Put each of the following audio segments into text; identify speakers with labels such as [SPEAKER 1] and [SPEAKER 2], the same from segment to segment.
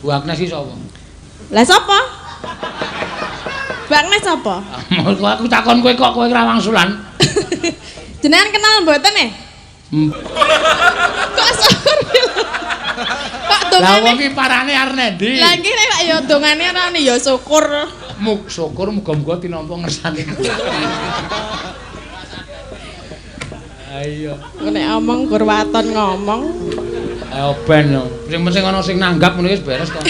[SPEAKER 1] Bu Agnes iki sapa?
[SPEAKER 2] Lah sapa? Bu Agnes sapa?
[SPEAKER 1] Aku takon kowe kok kowe ora wangsulan.
[SPEAKER 2] Jenengan kenal mboten e? Kok syukur lho. Kok
[SPEAKER 1] Lah
[SPEAKER 2] dongane?
[SPEAKER 1] wong iki parane arep nendi?
[SPEAKER 2] Lah iki nek ya dongane ora ya syukur.
[SPEAKER 1] Mug syukur muga-muga tinampa ngersane Gusti. Ayo.
[SPEAKER 2] Nek omong gur waton ngomong.
[SPEAKER 1] Ayo ben yo. Sing penting ana sing nanggap ngono wis beres kok.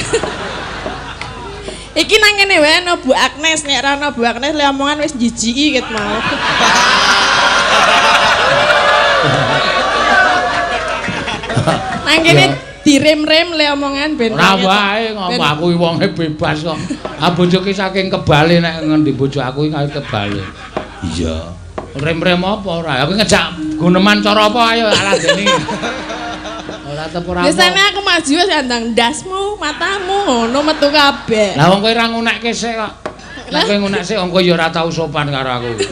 [SPEAKER 2] Iki nang kene wae ana Bu Agnes, nek ora ana Bu Agnes le omongan wis jijiki ket mau. Nang kene direm-rem le omongan ben.
[SPEAKER 1] Ora wae ngopo aku iki wonge bebas kok. Ah bojoku saking kebale nek ngendi bojo aku iki kaya kebale. Iya. Rem-rem apa ora? Aku ngejak guneman cara apa ayo aladeni. Ora tep ora.
[SPEAKER 2] Biasane aku maju wis andang ndasmu, matamu ngono metu kabeh.
[SPEAKER 1] Lah wong kowe ora ngunekke sik kok. Nek kowe ngunek sik wong kowe ya ora tau sopan karo aku.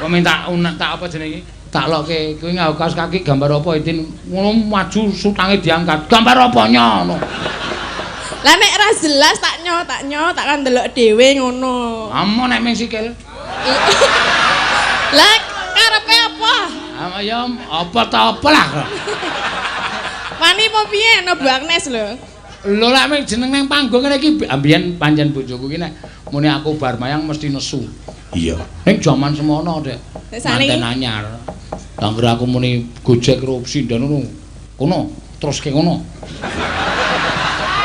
[SPEAKER 1] Kowe minta unek tak apa jenenge iki? Tak lokke kowe nganggo kaos kaki gambar apa Itin ngono maju sutange diangkat. Gambar apa nyo ngono.
[SPEAKER 2] Lah nek ora jelas tak nyo tak kan ndelok dhewe ngono.
[SPEAKER 1] Amo nek ming sikil.
[SPEAKER 2] Lah karepe apa?
[SPEAKER 1] Ah ya apa ta apa lah.
[SPEAKER 2] Wani apa piye ana Bu Agnes lho.
[SPEAKER 1] Lho lek ming jeneng nang panggung ngene iki ambiyen pancen bojoku ki nek muni aku bar mayang mesti nesu. Iya. Ning jaman semono, Dek. Manten anyar. Angger aku muni Gojek karo sinden ngono. Kono, teruske ngono.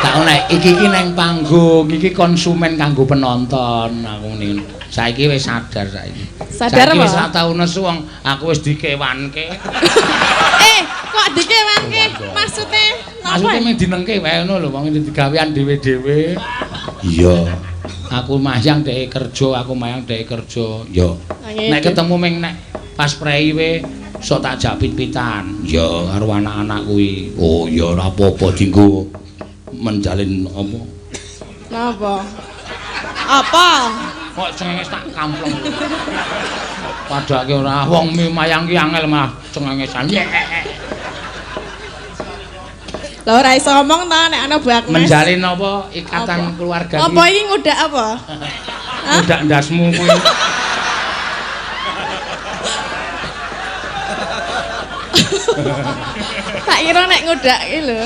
[SPEAKER 1] Tak nek iki iki nang panggung, iki konsumen kanggo penonton aku muni. Saiki wis sadar saiki.
[SPEAKER 2] Sadar
[SPEAKER 1] saiki wis
[SPEAKER 2] apa?
[SPEAKER 1] ora tau nesu wong aku wis dikewanke.
[SPEAKER 2] Kok dikewanke? Maksude napa?
[SPEAKER 1] Maksude mung dinengke wae ngono lho wong digawean dhewe-dhewe. Iya. Aku mayang dhek kerja, aku mayang dhek kerja. Ya. Nek ketemu ming nek pas prei we sok tak jak pit-pitan. Ya karo anak-anak kuwi. Oh ya ora apa-apa dinggo menjalin apa?
[SPEAKER 2] Napa? Apa?
[SPEAKER 1] Kok cengenges tak kampleng. Padake ora wong mayang ki angel malah cengengesan.
[SPEAKER 2] Lah ora iso ngomong ta nek ana Bu Agnes.
[SPEAKER 1] Menjalin apa ikatan
[SPEAKER 2] apa?
[SPEAKER 1] Keluarga
[SPEAKER 2] ki. Apa iki ngudak apa?
[SPEAKER 1] Ngudak ndasmu kuwi.
[SPEAKER 2] Tak kira nek ngudak iki lho.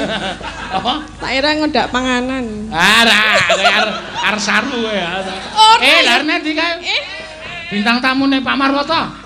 [SPEAKER 1] Apa?
[SPEAKER 2] Tak kira ngudak panganan.
[SPEAKER 1] Ora, kowe arep saru kowe. Lha arep ndi kae? Bintang tamune Pak Marwoto.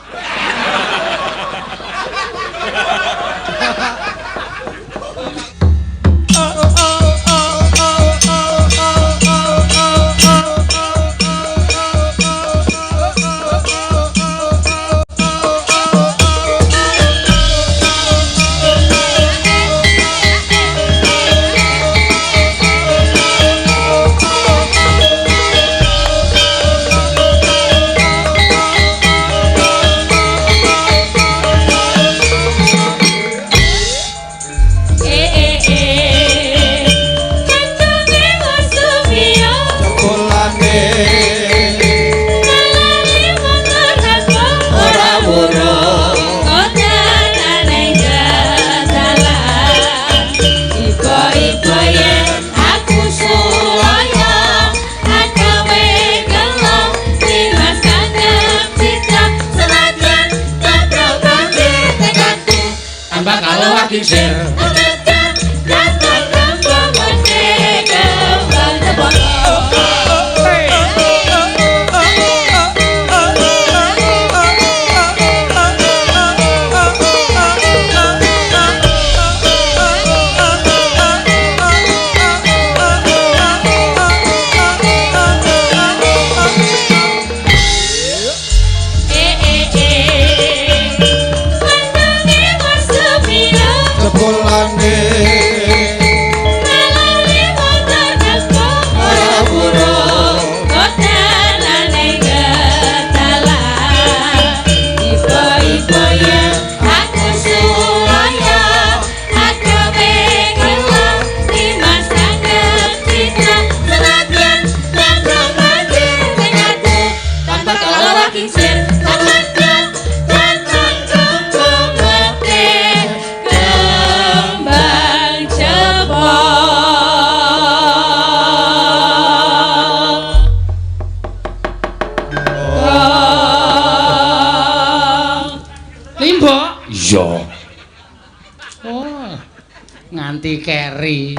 [SPEAKER 1] Nganti keri.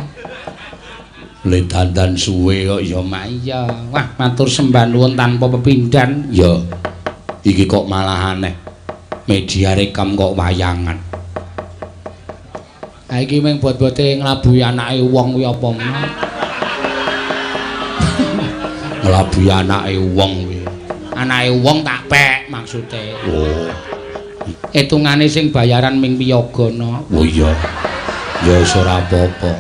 [SPEAKER 1] Le dandan suwe kok ya Mak. Iya. Wah, matur sembah nuwun tanpa pepindhan. Ya. Iki kok malah aneh. Media rekam kok wayangan. Ha iki mung bot-bote nglabuhi anake wong kuwi apa meneh. Nglabuhi anake wong kuwi. Anake wong tak pek maksude. Oh. Hitungane sing bayaran ming piyaga no. Oh iya. Ya wis ora apa-apa.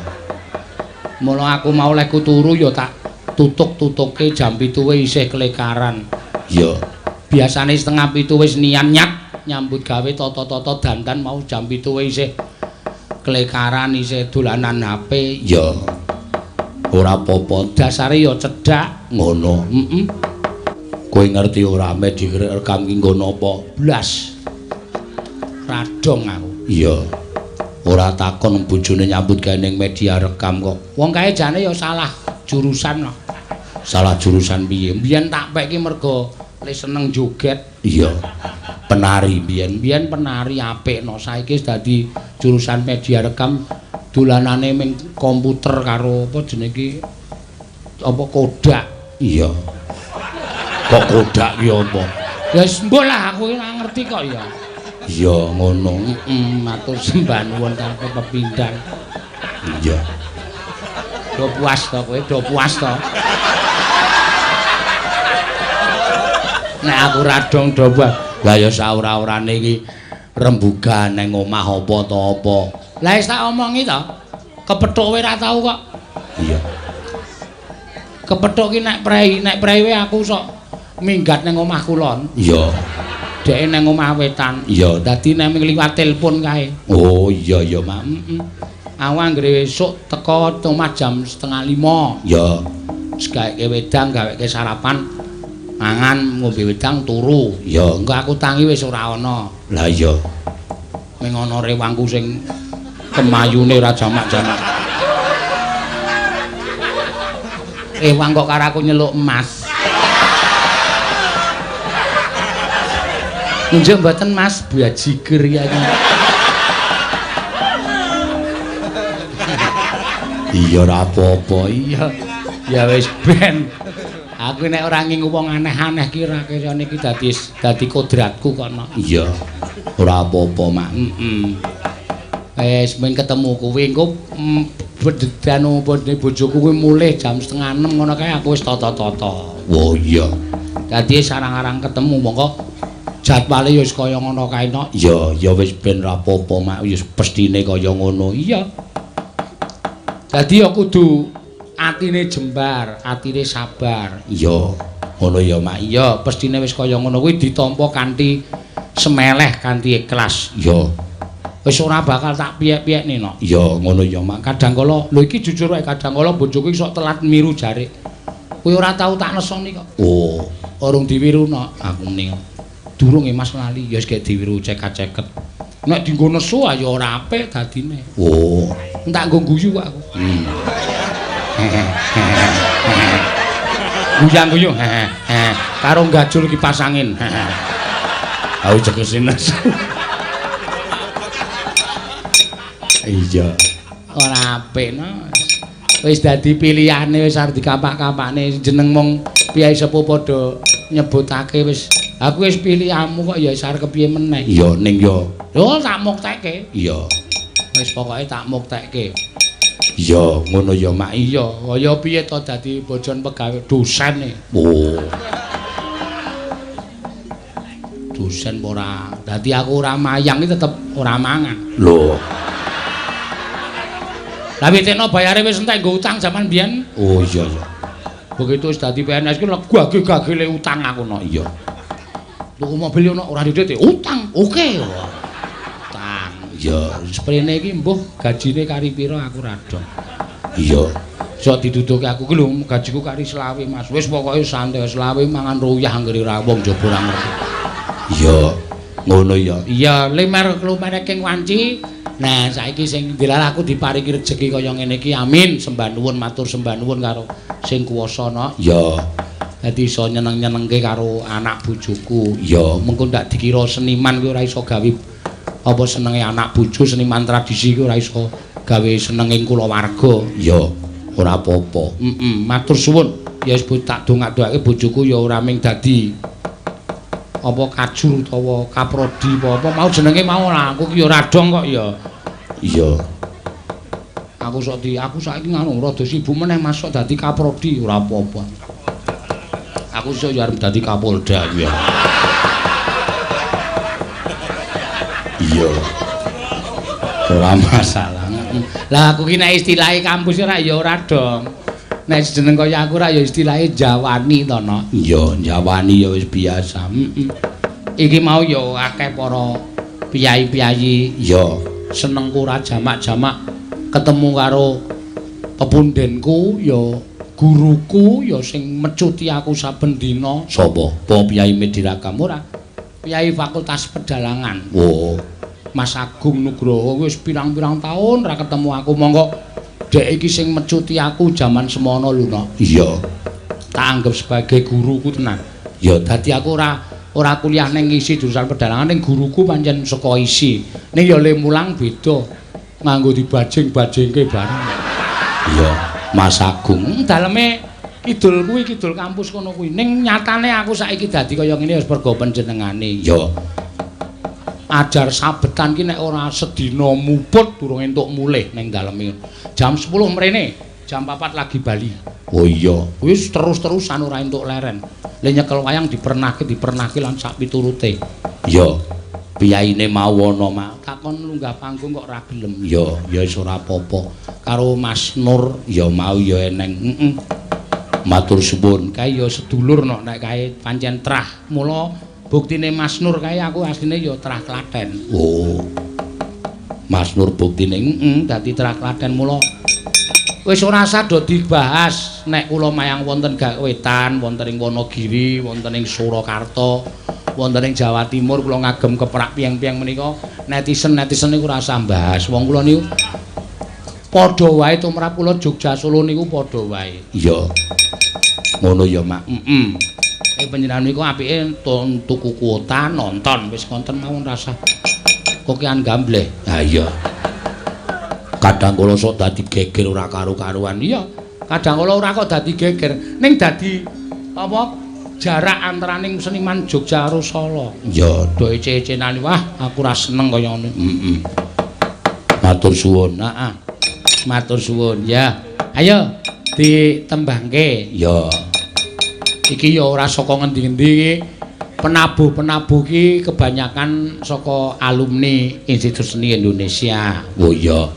[SPEAKER 1] Mula aku mau lehku turu ya tak tutuk-tutuke jam 7 isih kelekaran. Iya. Biasane 6:30 wis nian nyak nyambut gawe tata-tata dandan mau jam 7 isih kelekaran isih dolanan HP. Ya. Ora apa-apa, dasare ya cedhak ngono. Heeh. Kowe ngerti ora mek direkam ki nggo napa? Blas. Radong aku. Iya. Ora takon bojone nyambut gawe ning media rekam kok. Wong kae jane ya salah jurusan kok. Salah jurusan piye? Mbiyen tak pek ki mergo le seneng joget. Iya. Penari mbiyen. Mbiyen penari apik no. Saiki wis dadi jurusan media rekam dolanane ming komputer karo apa jenenge iki apa Kodak. Iya. Kok Kodak ki apa? Ya wis mbuh lah aku ora ngerti kok ya. Iya ngono. Heeh, matur sembah nuwun tanpa pepindhan. Iya. Do puas to kowe, do puas to. Nek aku radong do puas. Lah ya saora-orane iki rembugan nang omah apa to apa. Lah wis tak omongi to. Kepethuk kowe ora tau kok. Iya. Kepethuk ki nek prei wae aku sok minggat nang omah kulon. Iya. Dheke nang omah wetan. Iya, dadi nek ming liwat telepon kae. Oh iya iya, Mak. Heeh. Aku anggere esuk teko omah jam 4:30. Iya. Wis gawekke wedang, gaweke sarapan, mangan, ngombe wedang turu. Iya, engko aku tangi wis ora ana. Lah iya. Ming ana rewangku sing kemayune ora jamak-jamak. Rewang kok karo aku nyeluk emas. Njuk mboten Mas, bajiger ya iki. Iya ora apa-apa, iya. Ya wis ben. Aku nek ora ngingu wong aneh-aneh ki ora kayane iki dadi kodratku kok no. Iya. Ora apa-apa, Mak. Heeh. Wis men ketemu kuwi engko bedanu bojoku kuwi mulih jam 5:30 ngono kae aku wis tata-tata. Oh iya. Dadi sarang-arang ketemu mongko jadwale ya wis kaya ngono kae no. Iya, ya wis ben ra apa-apa, Mak. Ya pestine kaya ngono. Iya. Dadi ya kudu atine jembar, atine sabar. Iya. Ngono ya, Mak. Iya, pestine wis kaya ngono kuwi ditampa kanthi semeleh, kanthi ikhlas. Iya. Wis ora bakal tak piyek-piyekne no. Iya, ngono ya, Mak. Kadang kala lho iki jujur wae kadang kala bojoku sok telat miru jarik. Kuwi ora tau tak nesoni kok. Oh, urung diwiru no. Aku muni. Durung e Mas lali, ya wis gek diwiru ceket-ceket. Nek dienggo nesu ya ora apik dadine. Oh, entak nggo guyu kok aku. Guyang-guyu, karo gajul kipas angin. Aku tegese nesu. Iya. Ora apik no. Wis dadi pilihane wis arep dikapak-kapakne jeneng mung piyai sepuh padha nyebutake wis. Aku wis pilihanmu kok ya wis arep kepiye meneh. Iya ning ya. Lho tak muktekke. Iya. Wis pokoke tak muktekke. Iya, ngono ya, Mak. Iya, kaya piye to dadi bojon pegawe dosen e. Oh. Dosen ora. Dadi aku ora mayang iki tetep ora mangan. Lho. Lah witeno bayare wis entek nggo utang jaman biyen. Oh iya iya. Begitu wis dadi PNS ki gage-gagele utang aku no. Iya. Tuku mobil yo ora duit utang. Oke. Utang. Iya, sprene iki mbuh gajine kari pira aku ra dong. Iya. Sok dituduhke aku ki lho gajiku kari 25 Mas. Wis pokoke santai 25 mangan ruyah anggere ra wong jaba ora ngerti. Iya. Ngono ya. Iya, limer klumere king wanci. Nah, saiki sing dilalah aku diparingi rejeki kaya ngene iki. Amin. Sembah nuwun matur sembah nuwun karo sing kuwasa no. Iya. Dadi iso nyeneng-nyenengke karo anak bojoku. Iya, mengko ndak dikira seniman kuwi ora iso gawe apa senenge anak bojo, seniman tradisi kuwi ora iso gawe senenging kulawarga. Ya, ora apa-apa. Heeh, matur suwun. Ya wis tak dongak-dongake bojoku ya ora ming dadi apa kajur utawa kaprodi apa-apa mau jenenge mau lah aku ki ya ora dong kok ya. Iya. Aku sok di aku saiki ngono rada sibuk meneh masuk dadi kaprodi ora apa-apa. Aku sok ya arep dadi Kapolda ya. Iya. Ora masalah. Lah aku ki nek istilahe kampus ora ya ora dong. Nek jeneng kaya aku ora ya istilahe Jawani to, no. Iya, Jawani ya wis biasa. Heeh. Iki mau ya akeh para piyayi-piyayi ya senengku ora jamak-jamak ketemu karo pepundenku ya guruku ya sing mecuti aku saben dina. Sapa? Pa Piyai Mediragam ora? Piyai Fakultas Pedalangan. Oh. Mas Agung Nugroho wis pirang-pirang taun ra ketemu aku mongko dek iki sing mecuti aku jaman semono lho, no. Iya. Tak anggap sebagai guruku tenan. Ya dadi aku ora kuliah ning ISI jurusan pedalangan ning guruku pancen saka ISI. Ning ya le mulang beda. Nganggo dibajing-bajingke bareng. Iya, Mas Agung. Daleme kidul kuwi kidul kampus kono kuwi. Ning nyatane aku saiki dadi kaya ngene wis mergo panjenengane. Iya. Ajar sabetan ki nek ora sedina muput durung entuk mulih ning daleme. Jam 10 mrene, jam 4 lagi bali. Oh iya, wis terus-terusan ora entuk leren. Le nyekel wayang dipernahke lan sak piturute. Iya. Piyaine mau ana mak takon lunggah panggung kok ora gelem. Iya, ya wis ora apa-apa. Karo Mas Nur ya mau ya eneng. Heeh. Matur suwun. Kae ya sedulur nok nek kae pancen trah. Mula buktine Mas Nur kae aku asline ya trah Klaten. Oh. Mas Nur buktine heeh dadi trah Klaten mula wis ora usah do dibahas nek kula mayang wonten Wetan, wonten ing Wonogiri, wonten ing Surakarta, wonten ing Jawa Timur kula ngagem keprak piyeng-piyeng menika netizen-netizen niku ora usah bahas. Wong kula niku padha wae tumrap kula Jogja Solo niku padha wae. Iya. Ngono ya, Mak. Heeh. Panjenengan niku apike tuku kuota nonton wis ngonten mawon rasah kokean gambleh. Ha iya. Kadang kala sok dadi geger ora karu-karuan. Iya, kadang kala ora kok dadi geger, ning dadi apa jarak antaraning seniman Jogja karo Solo. Iya, do ece-ecenan wah aku ora seneng kaya ngono. Heeh. Matur suwun. Heeh. Matur suwun. Ya. Ayo ditembangke. Ya. Iki ya ora saka ngendi-endi iki. Penabuh-penabuh iki kebanyakan saka alumni Institut Seni Indonesia. Oh iya,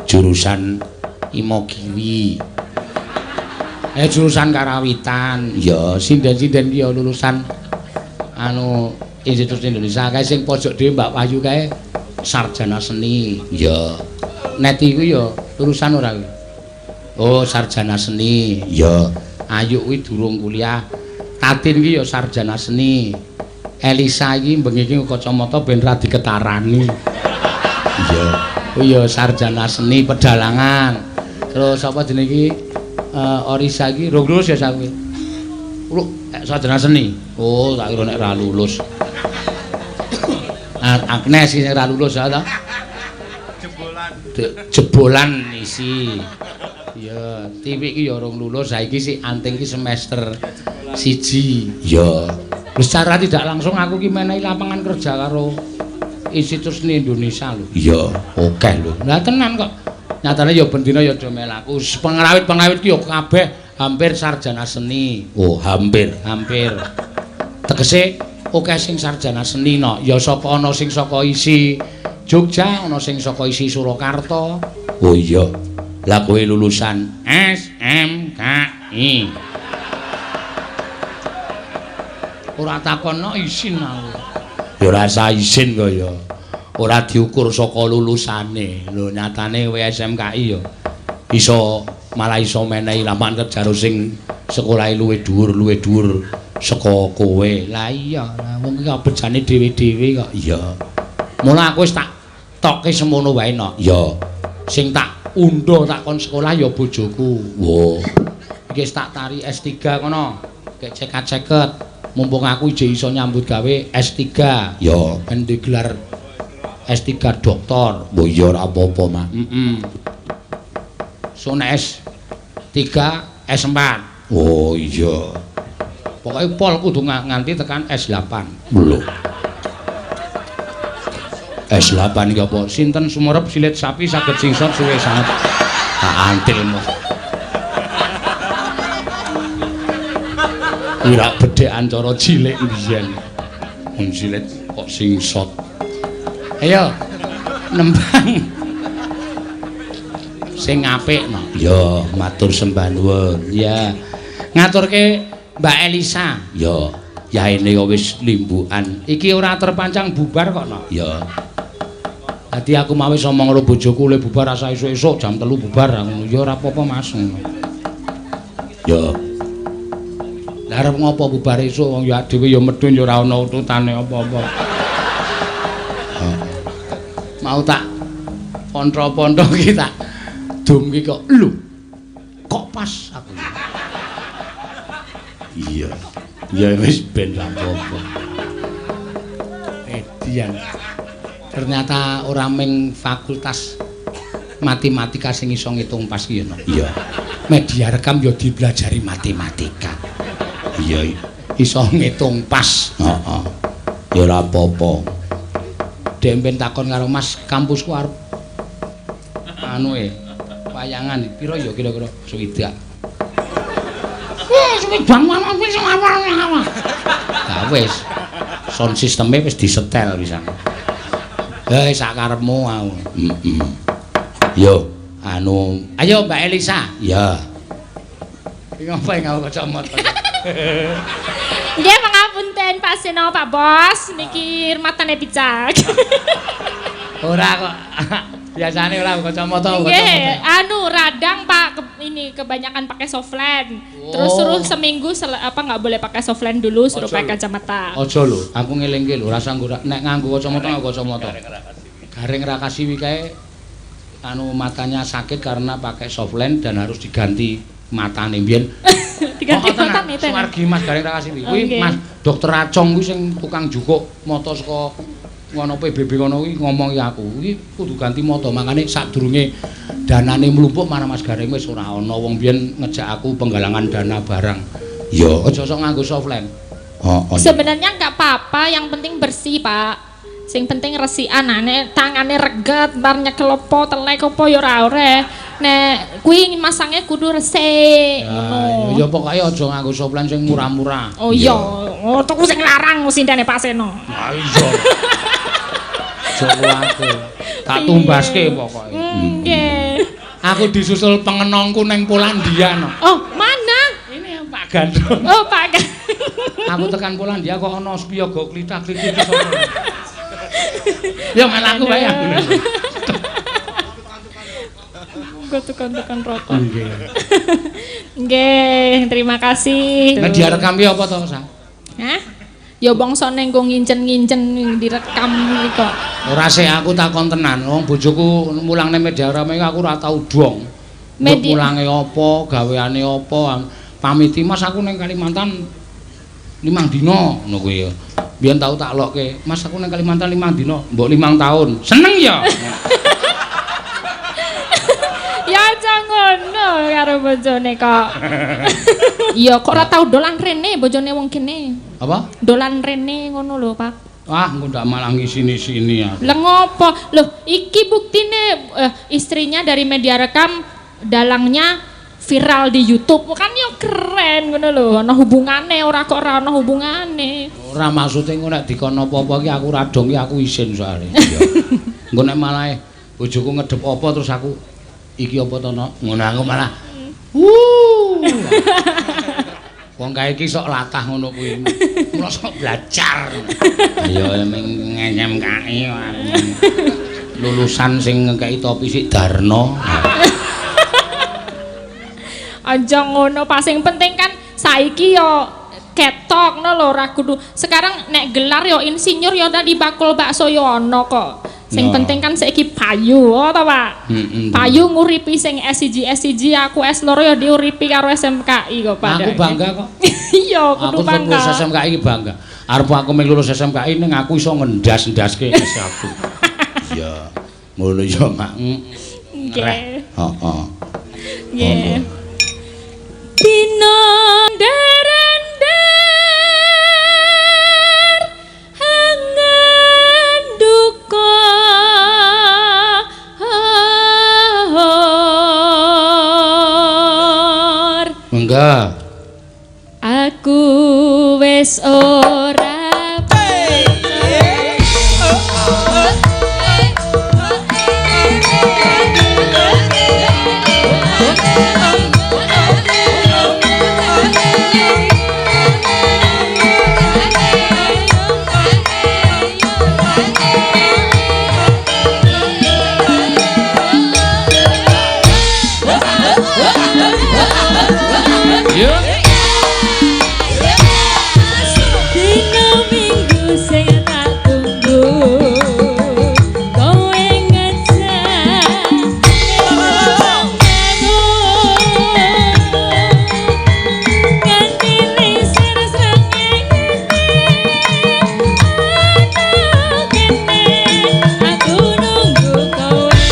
[SPEAKER 1] jurusan Imogiri. Jurusan Karawitan. Ya, sinden-sinden ki ya lulusan anu Institut Seni Indonesia. Kae sing pojok dhewe Mbak Wahyu kae sarjana seni. Ya. Neti kuwi ya lulusan ora kuwi? Oh, sarjana seni. Ya. Ayu kuwi durung kuliah. Tatin ki ya sarjana seni. Elisa iki bengi iki kacamata ben ra diketarani. Iya. Oh ya sarjana seni pedalangan. Terus apa jenenge iki? Orisa iki rong lulus ya sak kuwi. Sarjana seni. Oh, tak kira nek ra lulus. Agnes sing ra lulus ya ta?
[SPEAKER 3] Jebolan.
[SPEAKER 1] Jebolan isi. Iya, Tiwi iki ya rong lulus, saiki sik anting iki semester 1. Iya. Secara tidak langsung aku ki menehi lapangan kerja karo Institut Seni Indonesia lho. Iya, akeh lho. Lah tenan kok. Nyatane ya ben dina ya do melaku. Pengrawit-pengrawit ki ya kabeh hampir sarjana seni. Oh, hampir, hampir. Tegese akeh sing sarjana seni no. Ya saka ana sing saka ISI Jogja, ana sing saka ISI Surakarta. Oh iya. Lah kowe lulusan SMKI. Ora takono isin aku. Ya ora usah isin kaya. Ora diukur saka lulusane. Lho nyatane kowe SMKI ya iso malah iso menehi lapangan kerja karo sing sekolahe luwih dhuwur saka kowe. Lah iya, wong iki bejane dhewe-dhewe kok. Iya. Mula aku wis tak tokke semono wae no. Iya. Sing tak undha tak kon sekolah ya bojoku. Wo. Iki wis tak tari S3 kono. Kek cekat-ceket. Mumpung aku ijek iso nyambut gawe S3. Ya, ben digelar S3 doktor. Mbok iya ora apa-apa, Mak. Heeh. Son S3 S4. Oh iya. Pokoke pol kudu nganti tekan S8. Lho. S8 iki apa? Sinten sumerep silit sapi saged singsot suwe sanget. Tak antilmu. Ora bedhekan cara cilik mbiyen. Wong silit kok singsot. Ayo nembang. Sing apik no. Ya, matur sembah nuwun. Ya. Ngaturke Mbak Elisa. Ya, yaene ya wis limbukan. Iki ora terpancang bubar kok no. Ya. Dadi aku mau wis omong karo bojoku le bubar asa esuk-esuk jam 3 bubar ngono. Ya ora apa-apa Mas ngono. Ya. Lah arep ngopo bubar esuk wong ya dhewe ya medun ya ora ana ututane apa-apa. Mau tak pontro-pontro ki tak dum ki kok lho. Kok pas aku. Iya. Ya wis ben ra apa-apa. Edian. Ternyata ora ming fakultas matematika sing iso ngitung pas ki ya no. Iya. Media rekam ya dipelajari matematika. Iya, iso ngitung pas. Heeh. Ya ora apa-apa. Dek ben takon karo Mas, kampusku arep anu wayangan pira ya kira-kira swidak. Wah, swidak wis apa. Lah wis. Sound systeme wis disetel pisan. Eh sak karepmu aku. Heeh. Yo, anu, ayo Mbak Elisa. Ya. Iki ngopo nggawa kacamata.
[SPEAKER 4] Nggih, pangapunten Pak Seno, Pak Bos, niki matane picak.
[SPEAKER 1] Ora kok. Biasane ora kacamata, kacamata.
[SPEAKER 4] Nggih, anu radang Pak, ini kebanyakan pakai softland. Terus suruh seminggu apa nggak boleh pakai softland dulu, suruh pakai kacamata.
[SPEAKER 1] Aja lho, aku ngelingke lho, rasa nggo nek nganggo kacamata nganggo kacamata. Gareng Rakasiwi kae anu matanya sakit karena pakai softland dan harus diganti matane mbiyen.
[SPEAKER 4] Diganti matane ten.
[SPEAKER 1] Suwargi Mas Gareng Rakasiwi. Kuwi Mas Dokter Acong kuwi sing tukang jukuk mata saka ngono PBB ngono kuwi ngomongi aku, kuwi kudu ganti mata, makane sadurunge danane mlumpuk marang Mas Gareng wis ora ana wong biyen ngejak aku penggalangan dana barang. Ya, aja sok nganggo softland. Heeh.
[SPEAKER 4] Sebenarnya enggak apa-apa, yang penting bersih, Pak. Sing penting resikan, nek tangane reget, bar nyekel opo, telek opo ya ora ore. Nek kuwi masangnya kudu resik ngono.
[SPEAKER 1] Ya pokoke aja nganggo softland sing murah-murah.
[SPEAKER 4] Oh iya, oh tuku sing larang sindane Pak Seno.
[SPEAKER 1] Ha iya. Aja tak tumbaske pokoke.
[SPEAKER 4] Nggih.
[SPEAKER 1] Aku disusul pengenongku neng Polandia no.
[SPEAKER 4] Oh, mana?
[SPEAKER 1] Ini Pak Gandrung.
[SPEAKER 4] Oh, Pak Gandrung.
[SPEAKER 1] Aku tekan Polandia kok ana spiyaga klithak-klithik sapa. Ya malah aku wae aku.
[SPEAKER 4] Nggo tukang-tukang rokok.
[SPEAKER 1] Nggih.
[SPEAKER 4] Nggih, terima kasih.
[SPEAKER 1] Nek direkam ki apa to, Sa?
[SPEAKER 4] Hah? Ya bangsa ning nggo ngincen-ngincen direkam iki kok.
[SPEAKER 1] Ora sih aku takon tenan, wong bojoku mulang nang media rame aku ora tau dong. Mulange apa, gaweane apa, pamiti Mas aku ning Kalimantan 5 dina ngono kuwi ya. Biyen tau tak lokke, Mas aku ning Kalimantan 5 dina, mbok 5 tahun. Seneng ya.
[SPEAKER 4] Ya aja ngono karo bojone kok. Iya kok ora tau dolan rene bojone wong kene.
[SPEAKER 1] Apa?
[SPEAKER 4] Dolan rene ngono lho, Pak.
[SPEAKER 1] Wah, engko ndak malah ngisini-sini aku.
[SPEAKER 4] Lah ngopo? Loh, iki buktine istrinya dari media rekam dalangnya viral di YouTube. Kan yo keren ngono lho, ana hubungane ora kok ora ana hubungane.
[SPEAKER 1] Ora maksude engko nek dikon apa-apa ki aku ora dong ki aku isin soalé. Iya. Engko nek malah bojoku ngedep apa terus aku iki apa to, Nok? Ngono aku malah. Wong kae iki sok latah ngono kuwi. Mula sok belajar. Ya ming SMKI lulusan sing ngekeki topi sik Darno.
[SPEAKER 4] Aja ngono, Pak. Sing penting kan saiki yo ketok ngono lho, ora kudu. Sekarang nek gelar yo insinyur yo tadi bakul bakso yo ana kok. Sing penting kan saiki payu, oh ta Pak? Payu nguripi sing S1 S1 aku S2 ya diuripi karo SMKI kok Pak.
[SPEAKER 1] Aku bangga kok.
[SPEAKER 4] Iya, kudu bangga.
[SPEAKER 1] Aku lulus SMKI iki bangga. Arep aku mung lulus SMKI ning aku iso ngendas-endaske S1. Iya. Ngono ya, Mak.
[SPEAKER 4] Nggih.
[SPEAKER 1] Heeh.
[SPEAKER 4] Nggih. Dina nderender hangan duka
[SPEAKER 1] Monggo.
[SPEAKER 4] Aku wis ora Dino minggu sing tak tunggu kowe ngejak nganti lisir srengenge ana kene aku nunggu kowe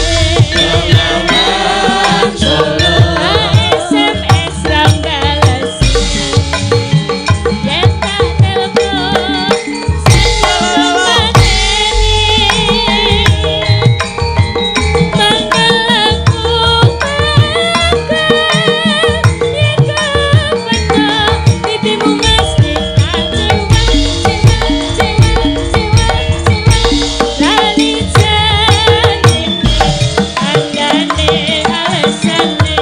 [SPEAKER 4] SMS ra bales yen tak telepon sing mateni mangkel aku mangkel yen kepethuk pipimu mesti tak ciwak ciwak ciwak ciwak ciwak lali janjine andane alesane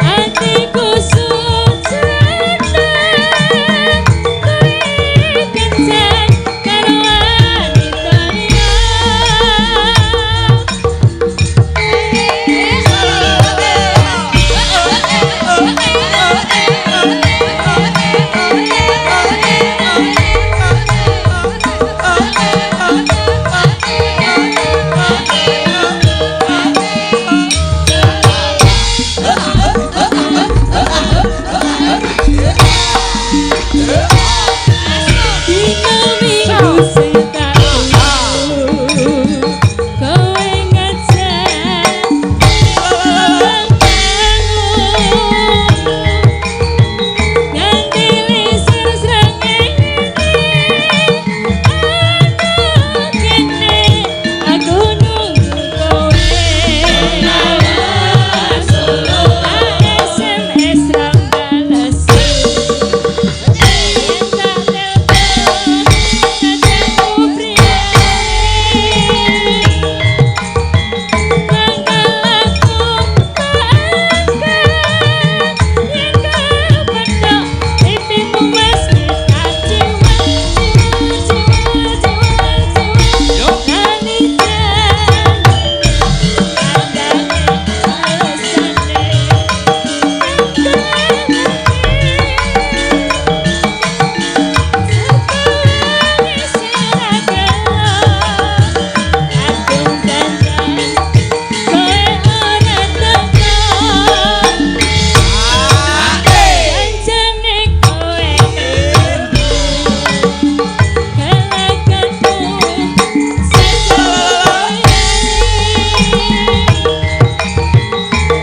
[SPEAKER 4] Atiku sujana kowe kencan karo wanita liya. Dina minggu sing tak tunggu kowe ngejak nganti lisir srengenge ana kene aku nunggu kowe SMS ra bales yen tak telepon sajaku priyane mangkel aku mangkel yen kepethuk pipimu mesti tak ciwak ciwak ciwak ciwak ciwak lali janjine andane alesane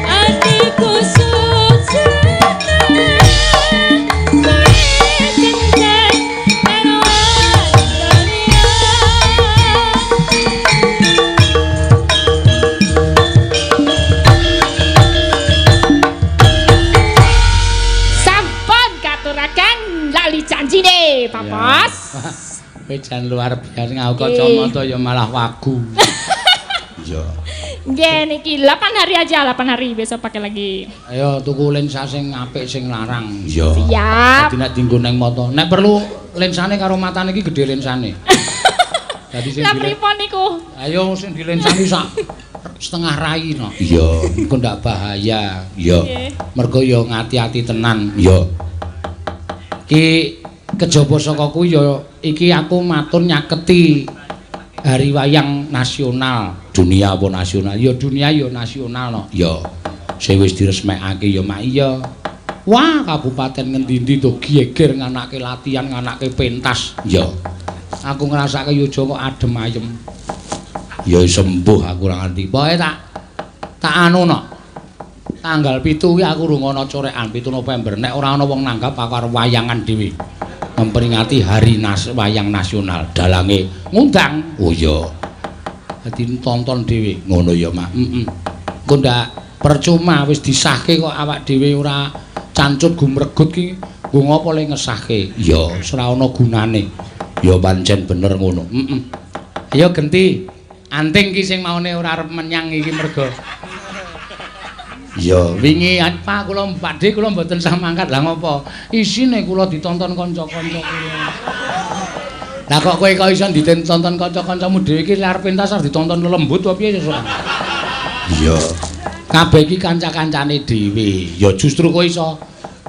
[SPEAKER 4] Atiku sujana kowe kencan karo wanita liya. Sampun katuraken lali janjine, Pak Bos.
[SPEAKER 1] Kowe jan luar biasa ngau kacamata ya malah wagu. Iya.
[SPEAKER 4] Nggih niki 8 hari aja, 8 hari besok pakai lagi.
[SPEAKER 1] Ayo tuku lensa sing apik sing larang. Iya.
[SPEAKER 4] Siap.
[SPEAKER 1] Dadi nek dienggo neng mata. Nek perlu lensane karo matane iki gedhe lensane. Dadi sing
[SPEAKER 4] Lah pripun niku?
[SPEAKER 1] Ayo sing dilensani sak setengah rai no. Iya, engko ndak bahaya. Iya. Mergo ya ngati-ati tenan. Iya. Ki kejaba saka kuwi ya iki aku matur nyaketi Hari Wayang Nasional. Dunia apa nasional? Ya dunia ya nasional no. Iya. Sing wis diresmekake ya mak iya. Wah, kabupaten ngendi-endi to geger nganake latihan, nganake pentas. Iya. Aku ngrasake ya aja kok adem ayem. Ya sembuh aku ora ngerti. Pokoke tak anu no. Tanggal 7 kuwi aku rungono corekan 7 November. Nek ora ana wong nanggap aku arep wayangan dhewe. Memperingati Hari Wayang Nasional. Dalange ngundang. Oh iya. Dadi tonton dhewe. Ngono ya, Mak. Heeh. Engko ndak percuma wis disahke kok awak dhewe ora cancut gumregut ki nggo ngopo le ngesahke. Ya, ora ana gunane. Ya pancen bener ngono. Heeh. Ayo genti. Anting ki sing maune ora arep menyang iki mergo. Ya, wingi Pak kula Pak D kula mboten sah mangkat. Lah ngopo? Isine kula ditonton kanca-kanca kula. Lah kok kowe kok iso ditonton kanca-kancamu dhewe iki arep pentas arep ditonton lelembut apa piye sesuk? Iya. Kabeh iki kanca-kancane dhewe. Ya justru kowe iso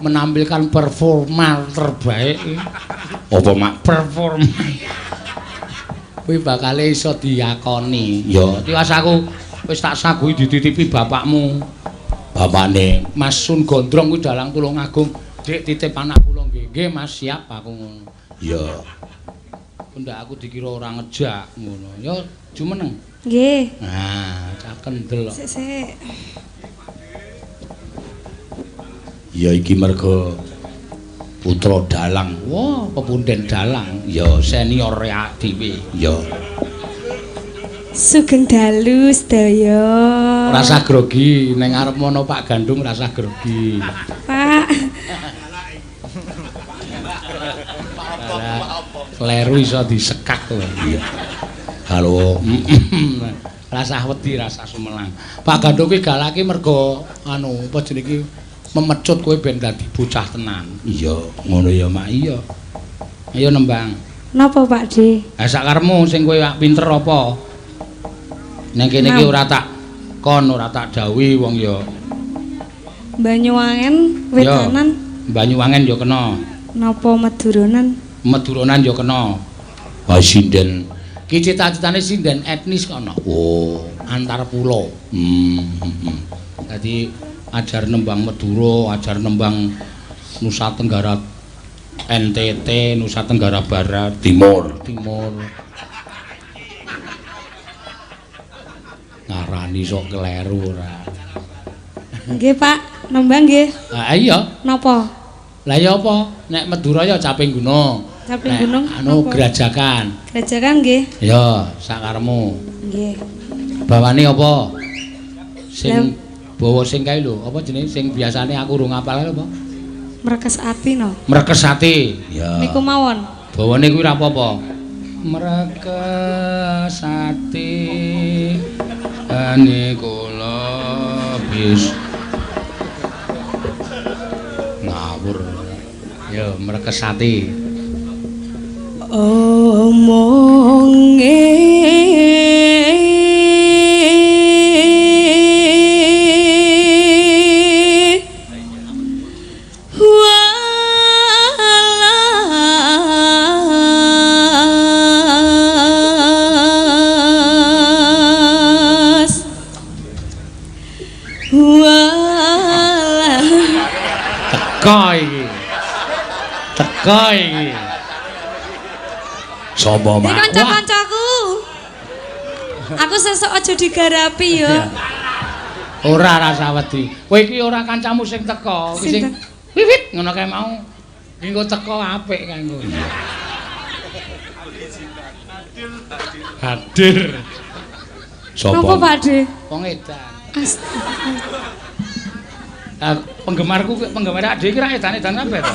[SPEAKER 1] menampilkan performa terbaik. Apa mak performa? Kuwi bakale iso diakoni. Ya, tiwas aku wis tak saguhi dititipi bapakmu. Bapakne Mas Sun Gondrong kuwi dalang Tulungagung. Dik titip anak kula nggih. Nggih Mas, siap aku ngono. Ya. Ndak aku dikira ora ngejak ngono. Ya jumeneng.
[SPEAKER 2] Nggih.
[SPEAKER 1] Nah, cah kendel kok.
[SPEAKER 2] Sik sik.
[SPEAKER 1] Ya iki mergo putra dalang. Wah, pepunden dalang. Ya senior ya dhewe. Ya.
[SPEAKER 2] Sugeng dalu sedaya.
[SPEAKER 1] Rasa grogi ning arep mono Pak Gandung rasa grogi.
[SPEAKER 2] Pak.
[SPEAKER 1] Kleru iso disekak kowe. Iya. Halo. Rasah wedi, rasah sumelang. Pak Gandung kuwi galake mergo anu apa jenenge iki memecut kowe ben dadi bocah tenan. Iya, ngono ya Mak. Iya. Ayo nembang.
[SPEAKER 2] Napa Pak D?
[SPEAKER 1] Ha sakarepmu sing kowe pinter apa? Ning kene iki ora tak kon, ora tak dawuhi wong ya.
[SPEAKER 2] Banyuwangen wetanan.
[SPEAKER 1] Banyuwangen ya kena.
[SPEAKER 2] Napa Maduronan?
[SPEAKER 1] Maduronan ya kena. Ha sinden. Ki cita-citane sinden etnis kono. Oh, antar pulau. Dadi ajar nembang Madura, ajar nembang Nusa Tenggara NTT, Nusa Tenggara Barat, Timur, Timur. Ngarani sok kleru ora.
[SPEAKER 2] Nggih, Pak. Nembang nggih.
[SPEAKER 1] Ha iya.
[SPEAKER 2] Napa?
[SPEAKER 1] Lah ya apa? Nek Madura ya Caping Gunung.
[SPEAKER 2] Caping Gunung.
[SPEAKER 1] Anu Grajagan.
[SPEAKER 2] Grajagan nggih.
[SPEAKER 1] Ya, sakaremu.
[SPEAKER 2] Nggih.
[SPEAKER 1] Bawane apa? Sing bawa sing kae lho, apa jenenge sing biasane aku urung ngapal apa?
[SPEAKER 2] Mrekes ati no.
[SPEAKER 1] Mrekes ati. Ya.
[SPEAKER 2] Niku mawon.
[SPEAKER 1] Bawane kuwi ora apa-apa. Mrekes ati ane kula bis ngawur. Ya mrekes ati.
[SPEAKER 2] Omonge
[SPEAKER 1] Teka iki. Teka iki. Sapa mak?
[SPEAKER 2] Kanca-kancaku. Aku sesuk aja digarapi ya.
[SPEAKER 1] Ora rasa wedi. Kowe iki ora kancamu sing teka, sing wiwit ngono kae mau. Iki engko teka apik kae engko. Hadir. Sapa?
[SPEAKER 2] Napa Pak De?
[SPEAKER 1] Wong edan. Astaga. Penggemarku, penggemar Ade iki ra edan-edan kabeh to.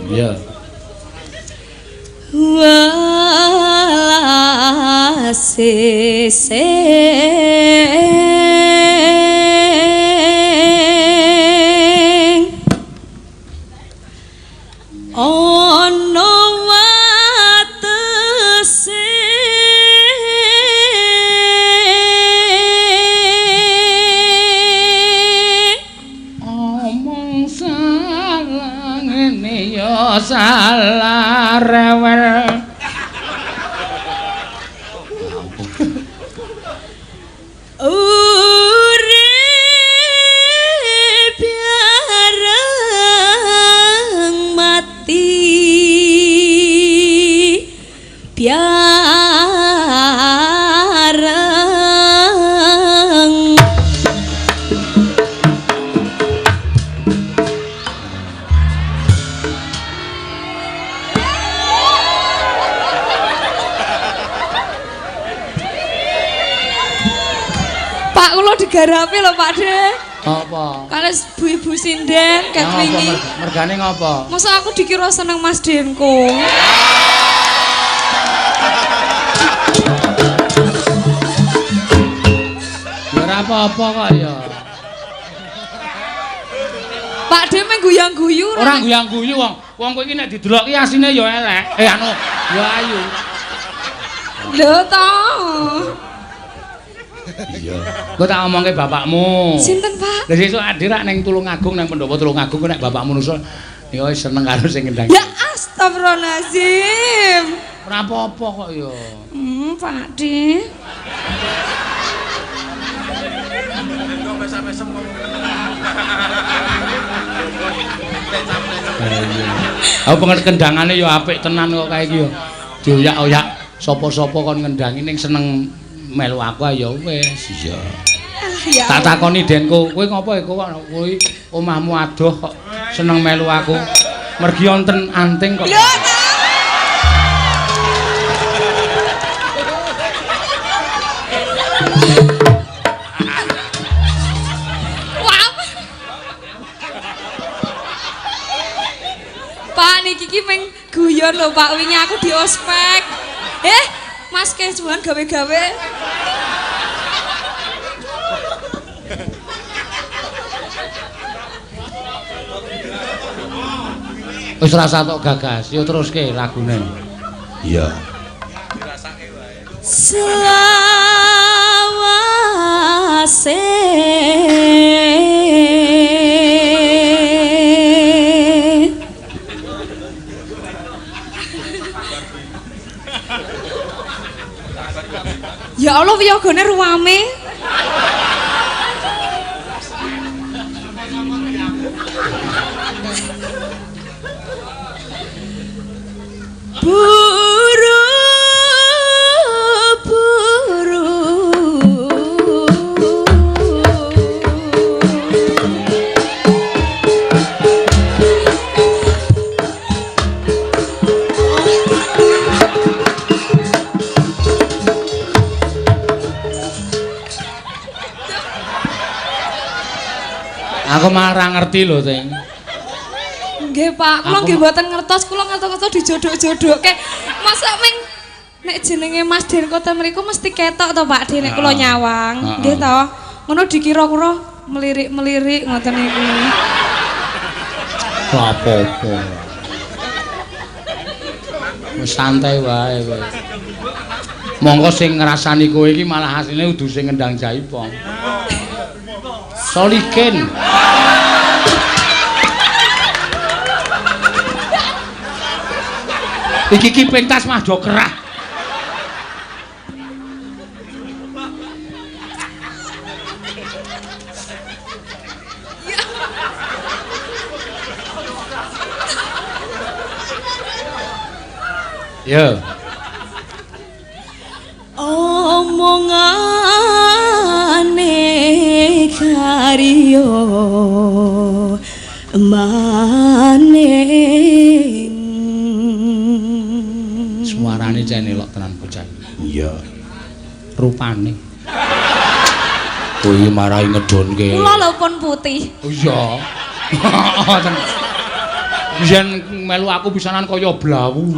[SPEAKER 1] Iya.
[SPEAKER 2] Welase sing ana watese.
[SPEAKER 1] Salah rewel.
[SPEAKER 2] Urip bareng mati biareng. Pak, kula digarapi lho Pak De.
[SPEAKER 1] Apa?
[SPEAKER 2] Kales ibu-ibu sinden ket
[SPEAKER 1] Ngapa
[SPEAKER 2] wingi.
[SPEAKER 1] Mergane ngapa?
[SPEAKER 2] Masa aku dikira seneng Mas Denko.
[SPEAKER 1] Ya ora apa-apa kok ya.
[SPEAKER 2] Pak De meng guyang-guyu.
[SPEAKER 1] Ora guyang-guyu wong. Wong kowe iki nek didelok ki asline ya elek. Eh anu, ya ayu.
[SPEAKER 2] Lho to.
[SPEAKER 1] Iya. Engko tak omongke bapakmu.
[SPEAKER 2] Sinten, Pak?
[SPEAKER 1] Lah sesuk adhe rak ning Tulungagung nang pendopo Tulungagung nek bapakmu nusul ya wis seneng karo sing ngendang.
[SPEAKER 2] Ya astagfirullahalazim.
[SPEAKER 1] Ora apa-apa kok ya.
[SPEAKER 2] Pak De.
[SPEAKER 1] Aku pengen kendangane ya apik tenan kok kae iki ya. Dioyak-oyak sapa-sapa kon ngendangi ning seneng melu aku ya wis. Iya.
[SPEAKER 2] Ya.
[SPEAKER 1] Tak takoni Denko, kowe ngopo iku kok kuwi omahmu adoh kok seneng melu aku. Mergi wonten anting kok.
[SPEAKER 2] Lho to. Wah. Pak niki ki meng guyon lho Pak, wingi aku di ospek. Mas kesuwen gawe-gawe.
[SPEAKER 1] Wis rasa tok gagas, yo teruske lagune. Iya.
[SPEAKER 2] Selawase Ya Allah wiyogone ruwame. Buru buru
[SPEAKER 1] Aku malah ora ngerti lho, Ting.
[SPEAKER 2] Nggih, Pak, kula nggih mboten ngertos, kula ngertos-ngertos dijodhok-jodhokke. Masa ming nek jenenge Mas Denko ta mriku mesti ketok to, Pak, De nek kula nyawang. Nggih to. Ngono dikira kula melirik-melirik ngoten niku.
[SPEAKER 1] Ora apa-apa. Wis santai wae kowe. Monggo sing ngrasani kowe iki malah asline kudu sing ngendang jaipong. Solikin. Iki ki pentas mah do kerah. Yo.
[SPEAKER 2] Omongane karyo maning.
[SPEAKER 1] Suarane jan elok tenan bocah. Iya. Rupane. Kuwi marai ngedonke.
[SPEAKER 2] Kula lho pun putih.
[SPEAKER 1] Oh iya. Biyen melu aku pisanan kaya blawu.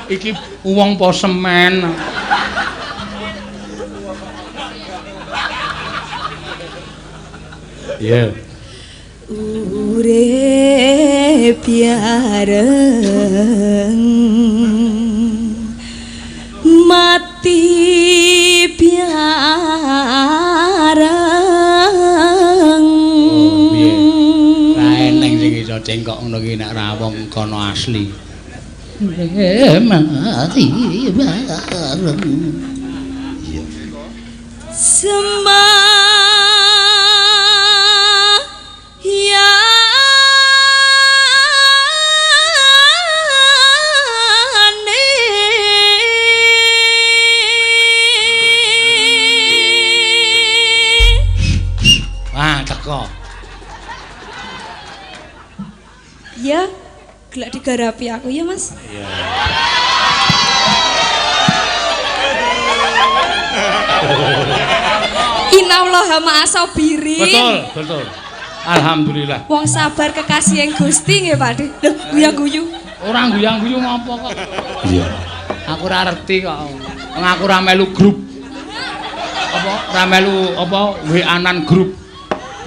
[SPEAKER 1] Iki wong po semen. Iya.
[SPEAKER 2] Urip biareng mati biareng.
[SPEAKER 1] Oh, piye? kencing kok ngono ki nek ora wong kono asli. Mati bareng. Iya. Wah, teko.
[SPEAKER 2] Ya, gelak digarapi aku ya, Mas.
[SPEAKER 1] Iya.
[SPEAKER 2] Innallaha ma'asabirin.
[SPEAKER 1] Betul, betul. Alhamdulillah.
[SPEAKER 2] Wong sabar kekasih yang Gusti nggih, Pak De. Lho, guyang-guyu.
[SPEAKER 1] Ora guyang-guyu ngopo kok. Iya. Aku ora ngerti kok. Wong aku ora melu grup. Apa? Ora melu apa WA-nan grup.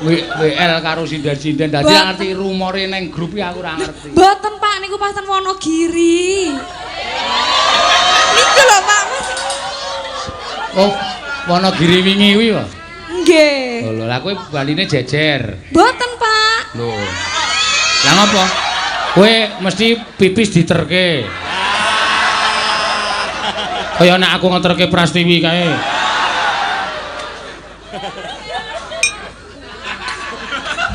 [SPEAKER 1] WL karo sinden-sinden. Dadi ngerti rumore ning grup iki aku ora ngerti.
[SPEAKER 2] Mboten, Pak, niku pancen Wonogiri. Niku lho, Pak.
[SPEAKER 1] Oh, Wonogiri wingi kuwi, Pak.
[SPEAKER 2] Nggih.
[SPEAKER 1] Lho, lha kowe baline jejer.
[SPEAKER 2] Mboten, Pak.
[SPEAKER 1] Lho. Lah ngopo? Kowe mesti pipis diterke. Kaya nek aku ngeterke Prastiwi kae.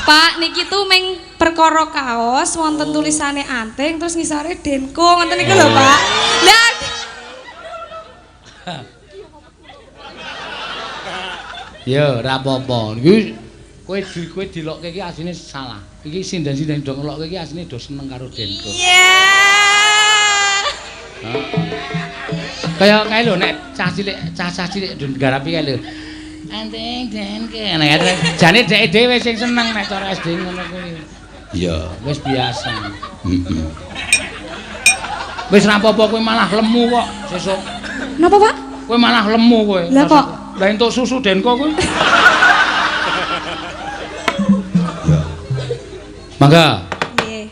[SPEAKER 2] Pak, niki tuh meng perkara kaos wonten tulisane anting terus ngisore Denko ngoten niku lho, Pak. Lah
[SPEAKER 1] Ya, ora apa-apa. Iki kowe kowe dilokke iki asline salah. Iki sinden-sinden do ngelokke iki asline do seneng karo Denko.
[SPEAKER 2] Iya.
[SPEAKER 1] Kaya kae lho nek cah cilik, cah-cah cilik do nggarapi kae lho. Anting Denko. Nek jane dheke dhewe sing seneng nek cara SD ngono kuwi. Iya, wis biasa. Heeh. Wis ra apa-apa kowe malah lemu kok sesuk.
[SPEAKER 2] Napa, Pak?
[SPEAKER 1] Kowe malah lemu kowe.
[SPEAKER 2] Lah kok?
[SPEAKER 1] Lah entuk susu Denko kowe. Ya. Mangga.
[SPEAKER 2] Nggih.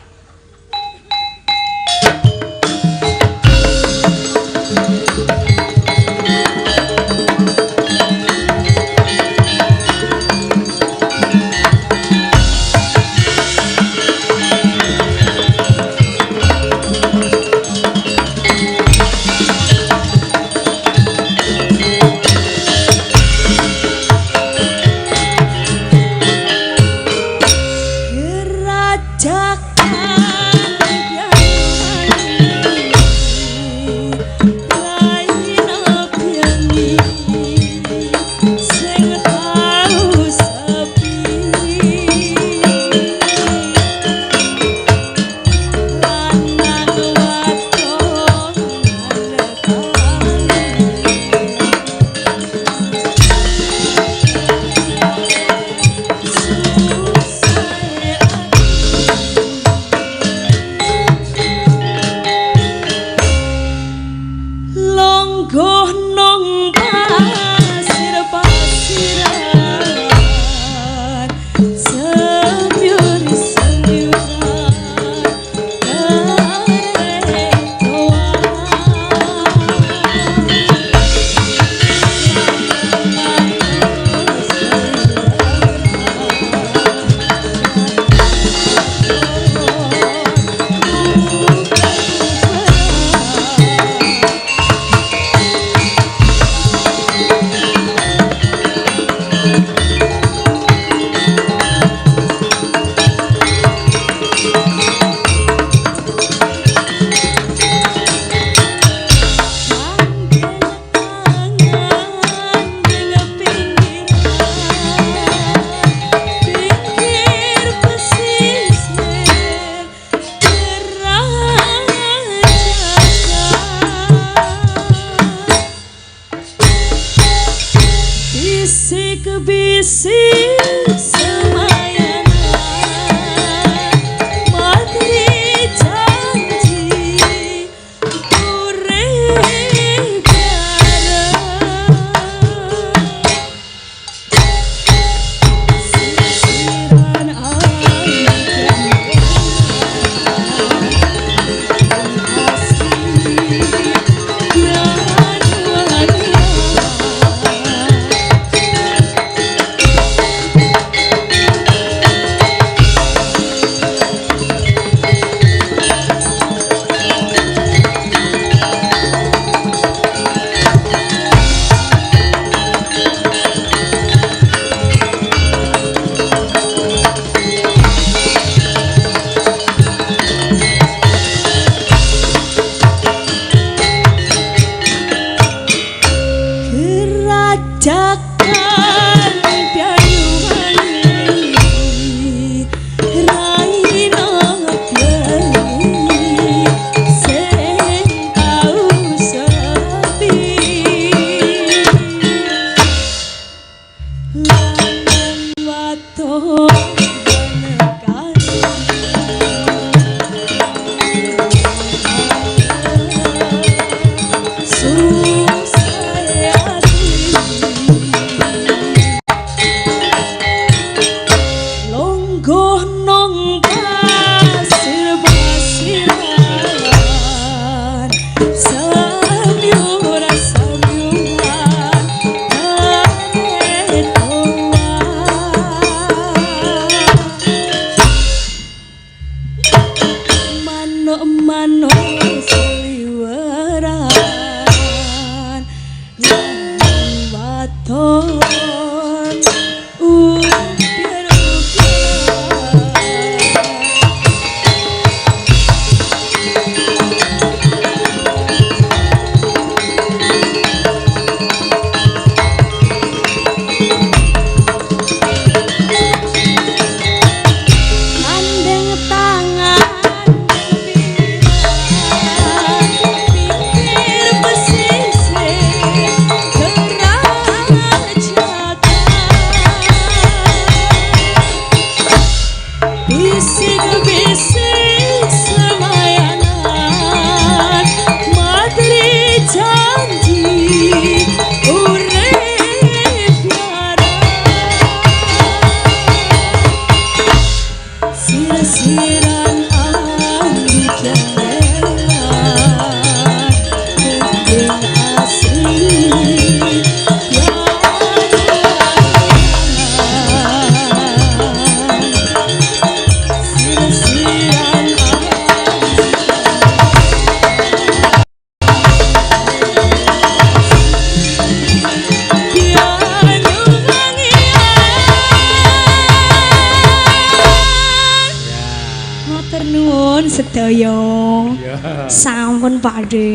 [SPEAKER 2] Sampun Pak De.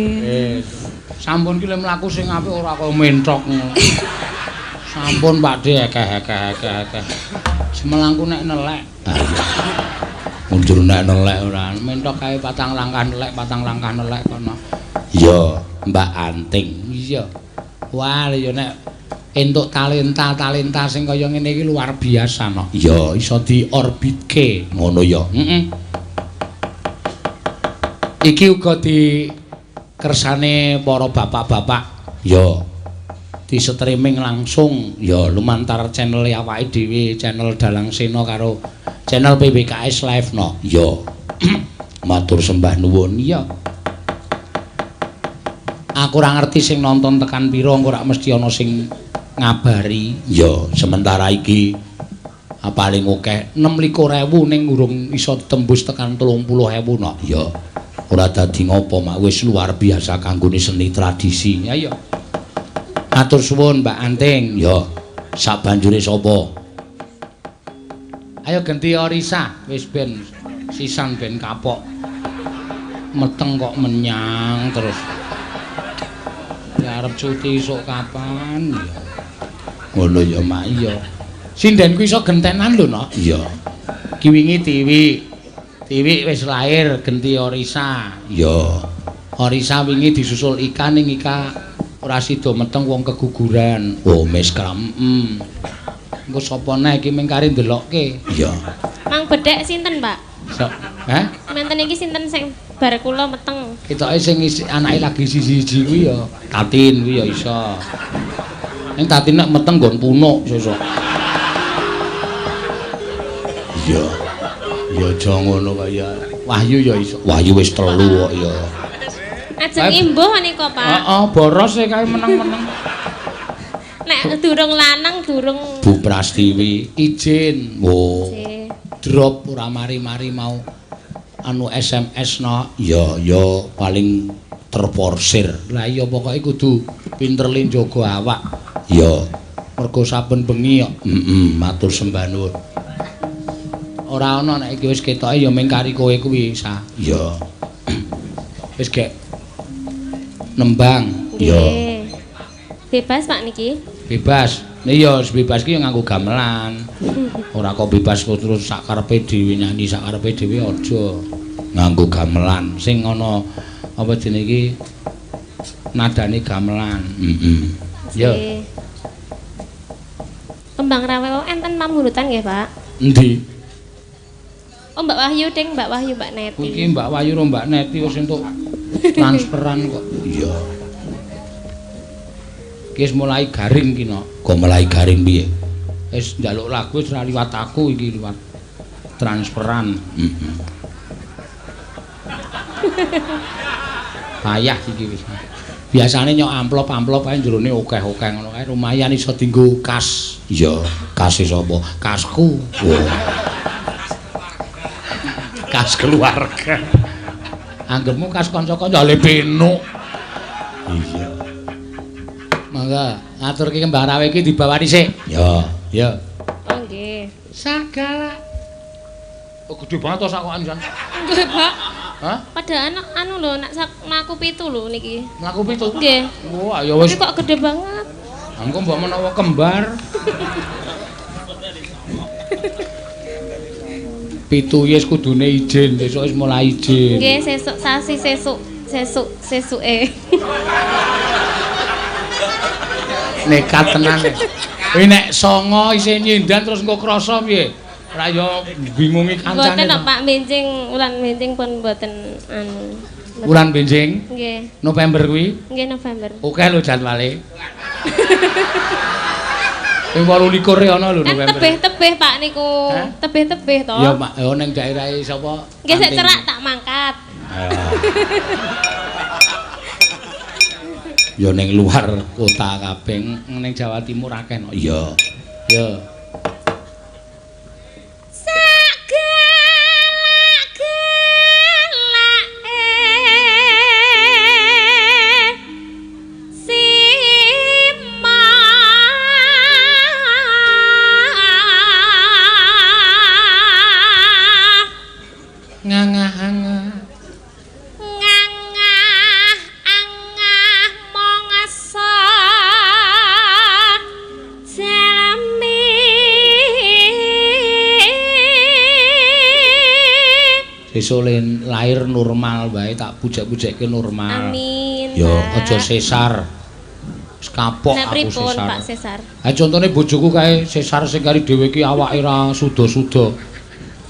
[SPEAKER 1] Sampun ki le mlaku sing apik ora kaya menthok ngono. Sampun Pak De akeh. Semelangku nek nelek. Mundur nek nelek ora. Menthok kae patang langkah nelek kono. Iya, Mbak Anting. Iya. Wah, ya nek entuk talenta-talenta sing kaya ngene iki luar biasa no. Iya, iso diorbitke ngono ya. Heeh. Iki uga di kersane para bapak-bapak ya di streaming langsung ya lumantar channel awake dhewe, channel Dalang Sena karo channel PWKS Live no. Ya matur sembah nuwun. Iya, aku ora ngerti sing nonton tekan pira, engko ora mesti ana sing ngabari. Ya sementara iki paling akeh 26.000 ning urung iso tembus tekan 30.000 no. Ya ora dadi ngopo mak wis luar biasa kanggone seni tradisi. Ya iya. Matur suwun Mbak Anting. Ya, sabanjure sapa? Ayo genti Orisa, wis ben sisan ben kapok. Meteng kok menyang terus. Ya arep cuti esuk kapan ya. Ngono ya mak iya. Sindenku iso gentenan lho no. Iya. Ki wingi Tiwi Tiwi wis lahir genti Orisa. Iya. Orisa wingi disusul Ika ning Ika ora sida meteng wong keguguran. Oh, mes kram. Engko sapa neh iki mung kari ndelokke. Iya.
[SPEAKER 5] Mang bedhek sinten, Pak?
[SPEAKER 1] Sok. Hah?
[SPEAKER 5] Menten iki sinten sing bar kula meteng?
[SPEAKER 1] Ketoke sing anake lagi siji-siji kuwi ya Tatin kuwi ya iso. Ning Tatin nek meteng nggon punuk sesuk. Iya. Ya aja ngono kaya Wahyu ya iso. Wahyu wis telu kok ya.
[SPEAKER 5] Ajeng imbuh menika, Pak.
[SPEAKER 1] Heeh, boros e kae meneng-meneng.
[SPEAKER 5] Nek durung lanang durung
[SPEAKER 1] Bu Prastiwi izin. Oh. Drop ora mari-mari mau anu SMS no. Ya ya paling terporsir. Lah iya pokoke kudu pinter le njaga awak. Ya. Mergo saben bengi kok. Heeh, matur sembah nuwun. Ora ana nek iki wis ketoke ya mung kari kowe kuwi sa. Iya. Wis gek nembang. Iya.
[SPEAKER 5] Bebas Pak niki?
[SPEAKER 1] Bebas. Iya, bebas ki ya nganggo gamelan. Ora kok bebas terus sak karepe dhewe nyanyi sak karepe dhewe aja. Nganggo gamelan sing ana apa jenenge iki nadane gamelan. Heeh. Ya.
[SPEAKER 5] Kembang rawe enten pamundhutan nggih, Pak?
[SPEAKER 1] Endi?
[SPEAKER 5] Oh, Mbak Wahyu ding, Mbak Wahyu, Mbak Neti.
[SPEAKER 1] Iki Mbak Wahyu ro Mbak Neti wis entuk transferan kok. Iya. Iki wis mulai garing ki no. Kok mulai garing piye? Wis njaluk lagu wis ora liwat aku iki liwat transferan. Heeh. Payah iki wis. Biasane nyok amplop-amplop ae jerone akeh-akeh ngono kae lumayan iso dienggo kas. Iya, kase sapa? Kasku. Oh. Kas keluarga. Anggepmu kas kanca-kanca le penuk. Iya. Mangga ngaturke kembang rawe iki dibawani sik. Ya, ya.
[SPEAKER 5] Oh nggih.
[SPEAKER 1] Sagala. Oh gedhe banget to sakokan jan.
[SPEAKER 5] Nggih, Pak.
[SPEAKER 1] Hah?
[SPEAKER 5] Padahal anu lho nek sak mlaku 7 lho niki.
[SPEAKER 1] Mlaku 7?
[SPEAKER 5] Nggih.
[SPEAKER 1] Wah, ya wis.
[SPEAKER 5] Iki kok gede banget.
[SPEAKER 1] Engko mbok menawa kembar. 7 wis kudune izin, sesuk wis mulai izin.
[SPEAKER 5] Nggih, sesuk sasi sesuk, sesuk sesuke.
[SPEAKER 1] Nekat tenan. Kuwi nek 9 isih nyindan terus engko krasa piye? Ora ya bingungi kancane.
[SPEAKER 5] Mboten Pak, benjing wulan benjing pun mboten anu.
[SPEAKER 1] Wulan benjing?
[SPEAKER 5] Nggih.
[SPEAKER 1] November kuwi?
[SPEAKER 5] Nggih, November.
[SPEAKER 1] Oke lho jadwale. Ping 28 ana lho November.
[SPEAKER 5] Kan tebih-tebih Pak niku. Tebih-tebih to.
[SPEAKER 1] Ya Pak, ya ning daerahe sapa?
[SPEAKER 5] Nggih sik cerak tak mangkat.
[SPEAKER 1] Ya ning luar kota kabeh, ning Jawa Timur akeh no. Iya. Ya. Sesuk lahir normal wae tak pujek-pujekke normal.
[SPEAKER 5] Amin.
[SPEAKER 1] Ya aja sesar. Wis kapok aku sesar.
[SPEAKER 5] Pak sesar.
[SPEAKER 1] Ha contone bojoku kae sesar sing kari dhewe iki awake ra suda-suda.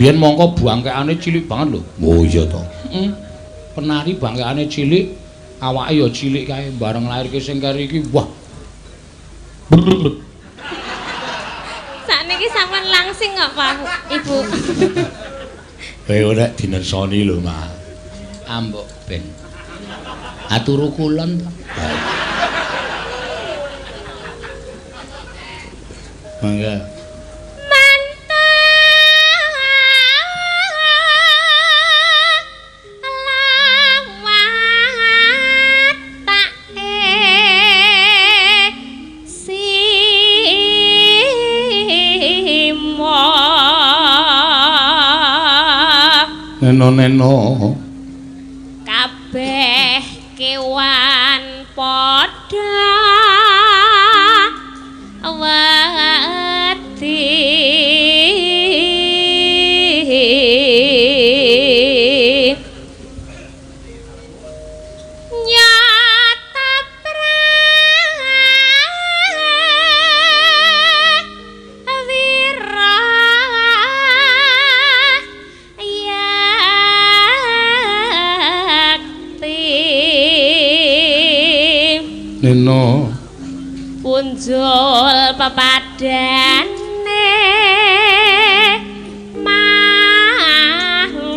[SPEAKER 1] Biyen mongko bangkekane cilik banget lho. Oh iya to. Heeh. Penari bangkekane cilik, awake ya cilik kae bareng lahirke sing kari iki wah.
[SPEAKER 5] Sakniki sampean langsing kok Pak Ibu.
[SPEAKER 1] Kowe nek dinersoni lho, Mas. Ambok ben. Aturu kulon to. Mangga. Neno-neno
[SPEAKER 5] kabeh kewan padha wedi nyata prawira
[SPEAKER 1] Neno
[SPEAKER 5] punjul pepadane makhluk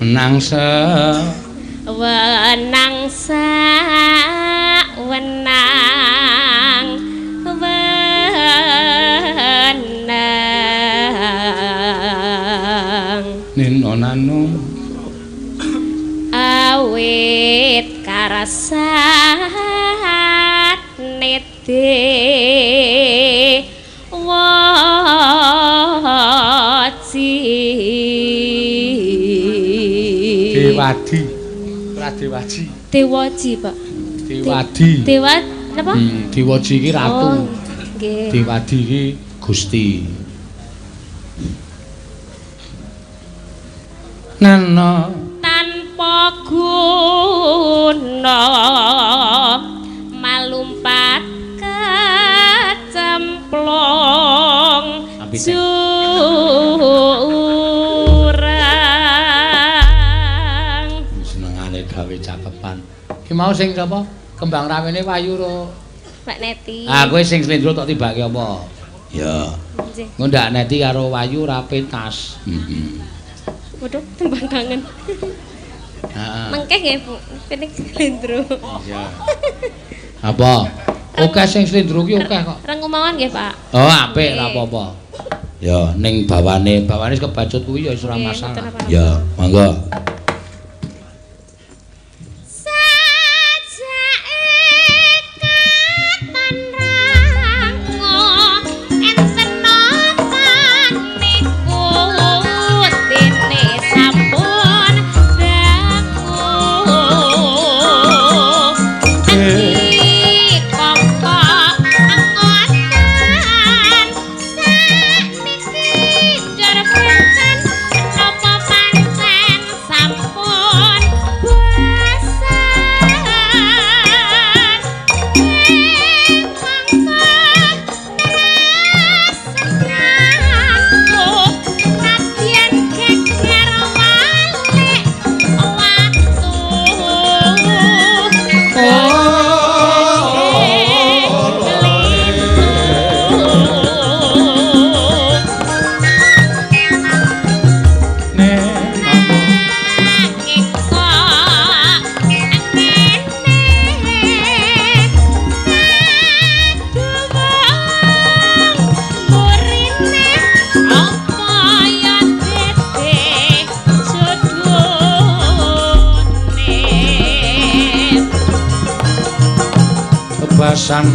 [SPEAKER 1] menang se
[SPEAKER 5] wenang sak wenang wenang
[SPEAKER 1] Nino nano
[SPEAKER 5] awit karasat nete waji
[SPEAKER 1] Dewadi ora Dewaji
[SPEAKER 5] Dewaji Pak
[SPEAKER 1] Dewadi
[SPEAKER 5] Dewa napa?
[SPEAKER 1] Dewaji iki ratu.
[SPEAKER 5] Oh, nggih.
[SPEAKER 1] Dewadi iki Gusti. Nana
[SPEAKER 5] tanpa guna
[SPEAKER 1] Senengane gawe cakepan. Ki mau sing sapa? Kembang Rawene Wayu ro
[SPEAKER 5] Mbak Neti.
[SPEAKER 1] Ah, kowe sing slendro tok tibake apa? Ya.
[SPEAKER 5] Nggih.
[SPEAKER 1] Engko ndak Neti karo Wayu ora pentas. Heeh.
[SPEAKER 5] Waduh, tembang kangen.
[SPEAKER 1] Heeh.
[SPEAKER 5] Mengke nggih, Bu. Pining slendro.
[SPEAKER 1] Iya. Apa? Oke sing slendro ki akeh kok.
[SPEAKER 5] Rengu mawon nggih, Pak.
[SPEAKER 1] Oh, apik ora apa-apa. Ya, ning bawane, bawane kebacut kuwi ya wis ora
[SPEAKER 5] Nggih,
[SPEAKER 1] masalah.
[SPEAKER 5] mboten apa-apa.
[SPEAKER 1] Ya, monggo. Bebasan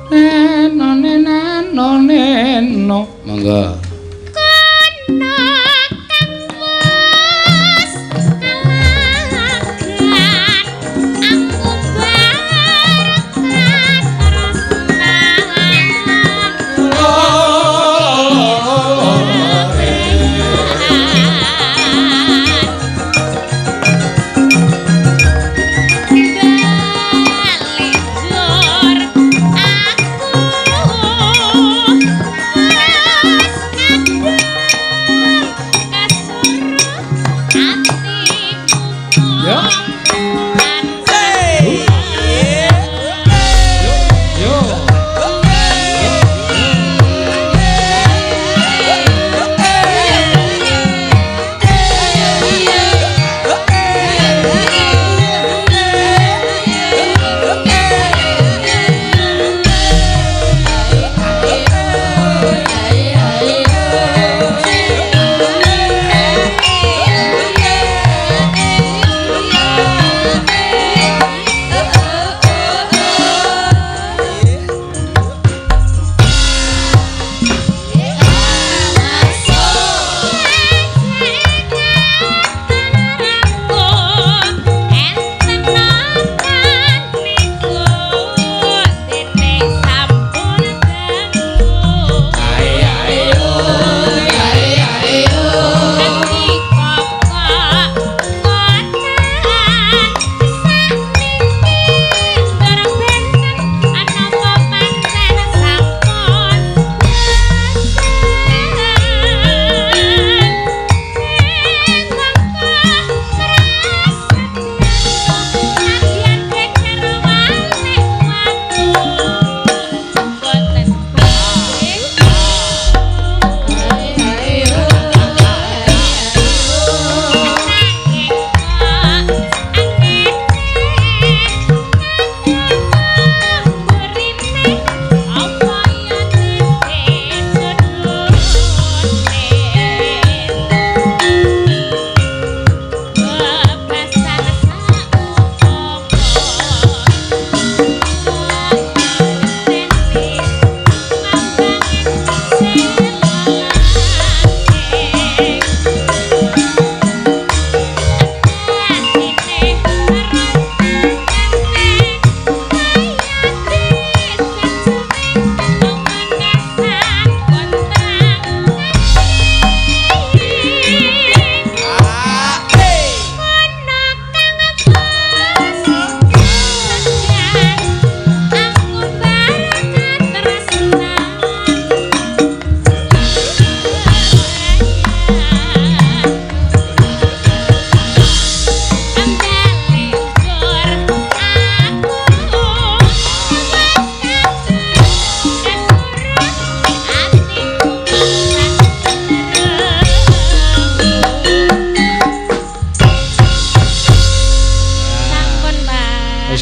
[SPEAKER 1] Neno neno neno. Monggo.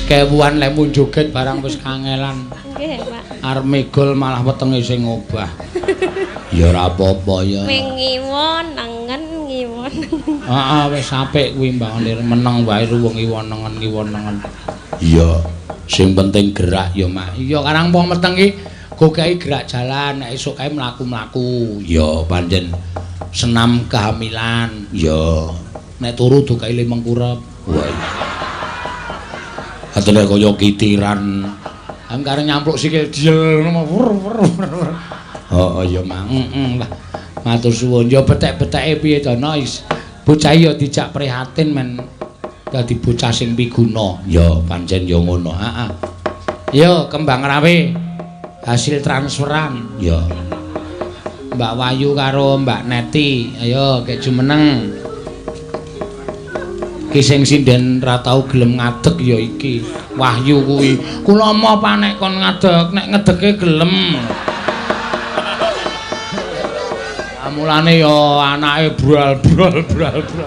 [SPEAKER 1] Kewuan lemu joget barang wis kangelan.
[SPEAKER 5] Nggih, Pak.
[SPEAKER 1] Arep megol malah wetenge sing obah. Ya ora apa-apa ya.
[SPEAKER 5] Wing ngiwo nengen ngiwo.
[SPEAKER 1] Heeh, wis apik kuwi Mbak Onir, meneng wae ruwung ngiwo nengen ngiwo nengen. Iya, sing penting gerak ya, Mak. Iya, karang wong meteng ki gogahi gerak jalan, nek esuk kae mlaku-mlaku. Ya, pancen senam kehamilan. Ya, nek turu dogahi mengkurep. Wah. Atene kaya kitiran. Am kareng nyampluk sikil diel ngono wur wur wur. Heeh ya, Mang. Heeh lah. Matur suwun. Ya betek-beteke piye to, no? Bocah ya dijak prihatin men dadi bocah sing piguna. Ya pancen ya ngono. Heeh. Yo kembang rawe hasil transferan. Ya. Mbak Wayu karo Mbak Neti. Ayo gek jumeneng. Ki sing sinden ra tau gelem ngadeg ya iki. Wahyu kuwi. Kula moh panek kon ngadeg, nek ngedege gelem. Mulane ya anake bral bral bral bral.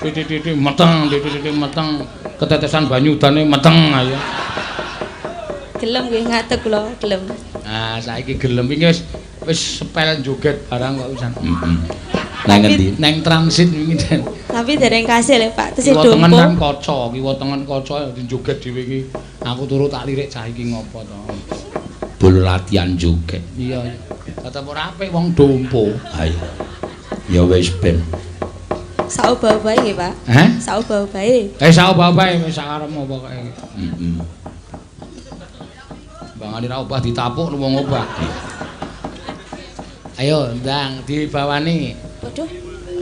[SPEAKER 1] Titik-titik meteng, titik-titik meteng, ketetesan banyu udane meteng ayo.
[SPEAKER 5] Gelem nggih ngadeg kula, gelem.
[SPEAKER 1] Nah, saiki gelem iki wis wis sepel joget barang kok wisan. Heeh. Nang ngendi? Nang transit wingi Den.
[SPEAKER 5] Tapi dereng kasil ya, Pak. Tesih
[SPEAKER 1] Kiwa tengen
[SPEAKER 5] dompo.
[SPEAKER 1] kan kaca, kiwa tengen kaca joget dhewe iki. Aku turu tak lirik cah iki ngopo to. Bol latihan joget. Iya, iya. Tetep ora apik wong dompo. Ayo. Ya wis ben.
[SPEAKER 5] Saobah-obahe nggih, Pak.
[SPEAKER 1] Hah?
[SPEAKER 5] Saobah-obahe.
[SPEAKER 1] Eh saobah-obahe wis sakarepmu pokoke. Heeh. Bangane ra obah ditapuk wong obah. Ayo ndang dibawani.
[SPEAKER 5] Waduh.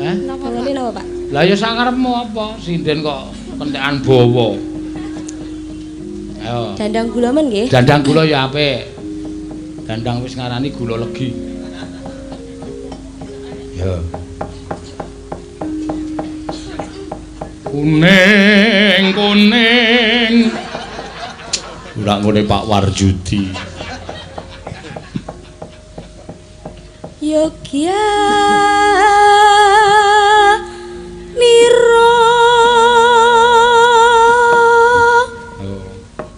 [SPEAKER 1] Hah?
[SPEAKER 5] Bawani napa, Pak?
[SPEAKER 1] Lah ya sakarepmu apa? Sinden kok kentekan bawa. Ayo.
[SPEAKER 5] Dandang gula men nggih.
[SPEAKER 1] Dandang gula ya apik. Dandang wis ngarani gula legi. Ya. Kuning kuning. Ora ngene Pak Warjudi.
[SPEAKER 5] Yogya nira.
[SPEAKER 1] Oh.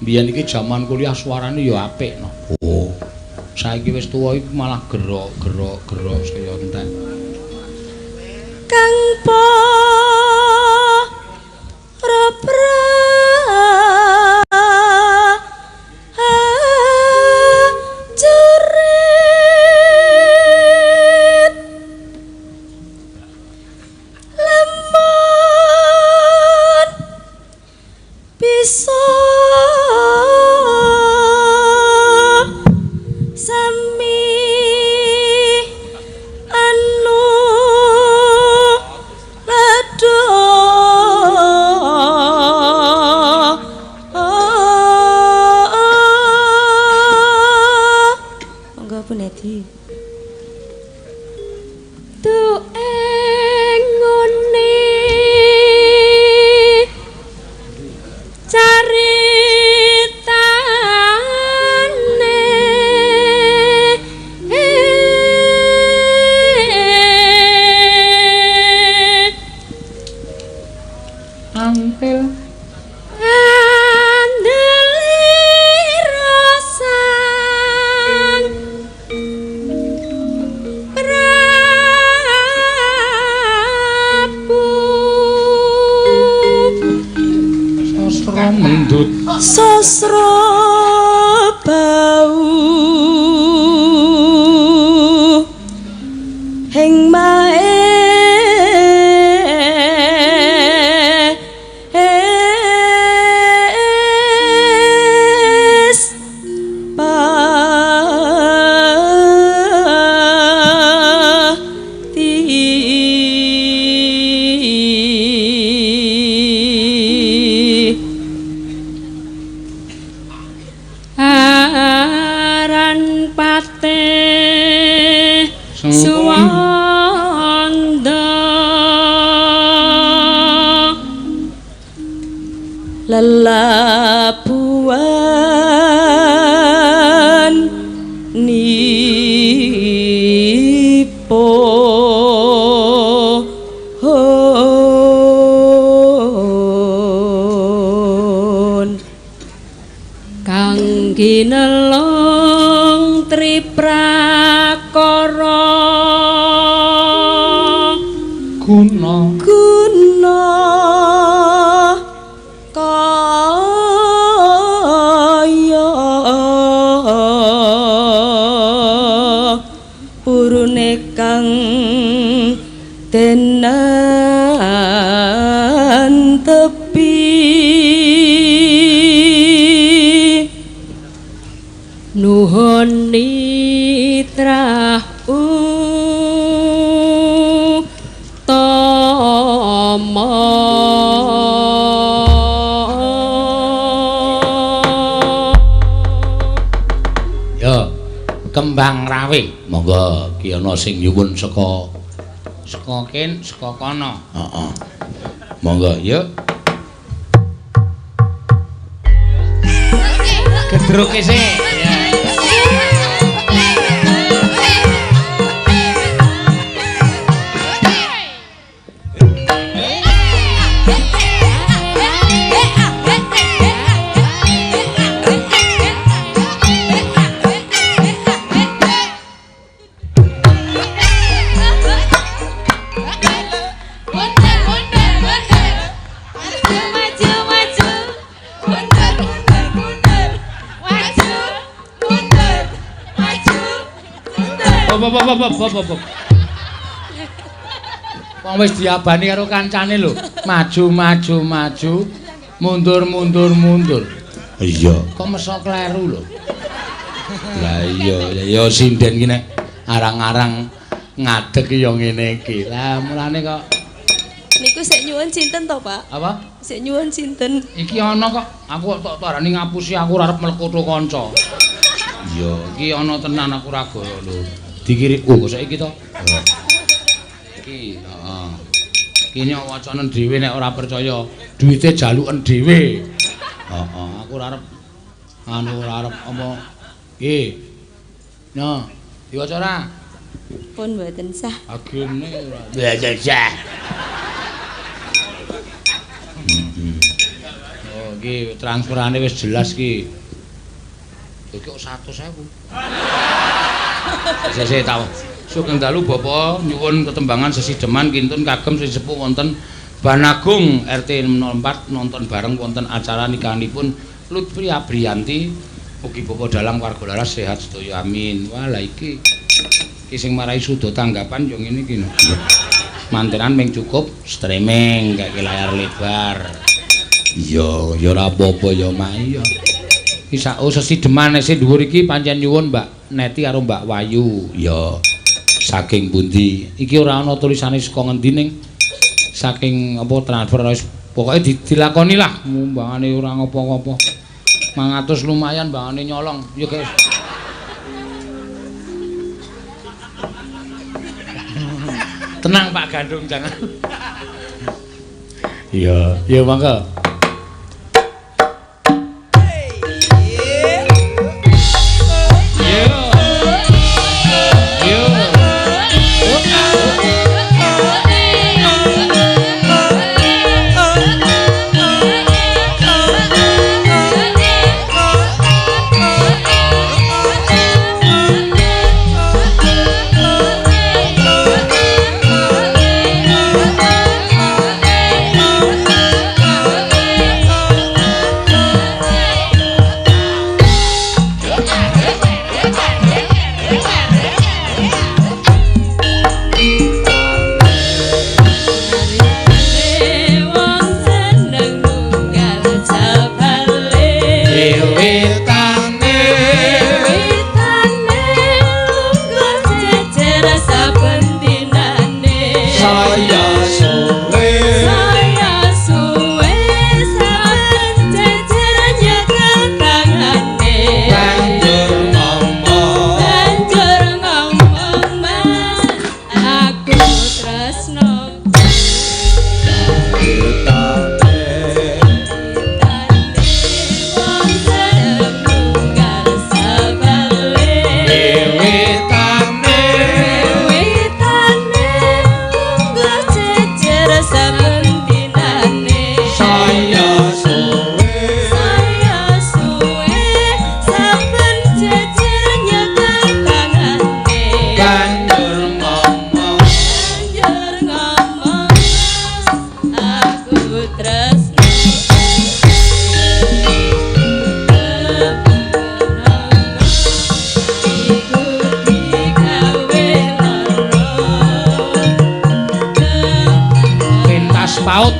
[SPEAKER 1] Biyen iki jaman kuliah suarane ya apik no. Oh. Saiki wis tuwa iki malah gerok-gerok gerok saya entek.
[SPEAKER 5] Kang para prajurit lemon bisa sami anu lado. Monggo Bu Nedi. Tu engone caritane
[SPEAKER 1] Antil
[SPEAKER 5] andeli rasang Prabu
[SPEAKER 1] sastra mendut
[SPEAKER 5] sastra bau hing mae pati. Aran pate suwanda lelabuhan nipo Sinelung triprakara
[SPEAKER 1] guna
[SPEAKER 2] guna kaya purune kang tenan tepi
[SPEAKER 5] nuhun nitrah utama.
[SPEAKER 1] Ya, kembang rawe. Monggo ki ana sing nyuwun saka saka ken saka kono. Heeh. Monggo, yuk. Gedruke sik. Bop. Wong wis diabani karo kancane lho. Maju maju maju, mundur mundur mundur. Iya, kok meso kleru lho. Lah iya, ya sinden ki nek arang-arang ngadeg ya ngene iki. Lah mulane kok
[SPEAKER 2] niku sik nyuwun sinten to, Pak?
[SPEAKER 1] Apa?
[SPEAKER 2] Sik nyuwun sinten?
[SPEAKER 1] Iki ana kok. Aku kok tok tarani ngapusi aku ora arep mlekuthu kanca. Iya, iki ana tenan aku ora goro lho. Dikirim oh kok saiki to. Iki, heeh. Iki nek wacanen dhewe nek ora percaya, duwite jaluken dhewe. Heeh, aku ora arep anu ora arep apa. Iki. Yo, diwaca ora?
[SPEAKER 2] Pun mboten sah.
[SPEAKER 1] Agene ora. Mboten sah. Oh, iki transferane wis jelas iki. Iki kok 100.000. Sesih ta. Sugeng dalu Bapak nyuwun ketembangan sesideman kintun kagem sing sepuh wonten Banagung RT 04 nonton bareng wonten acara nikahanipun Lutfi Abriyanti. Mugi Bapak dalang warga laras sehat sedaya amin. Wah lah iki iki sing marai suda tanggapan yo ngene iki. Mantenan ming cukup streaming kayak layar lebar. Iya, ya ora apa-apa ya Mak iya. Iki sak sesideman sing dhuwur iki pancen nyuwun Mbak Neti karo Mbak Wayu. Ya. Saking pundi? Iki ora ana tulisane saka ngendi ning saking apa transfer wis pokoke dilakoni lah mbangane ora ngopo-ngopo. 500 lumayan mbangane nyolong. Ya guys. Tenang Pak Gandung jangan. Iya, ya monggo. PAUD.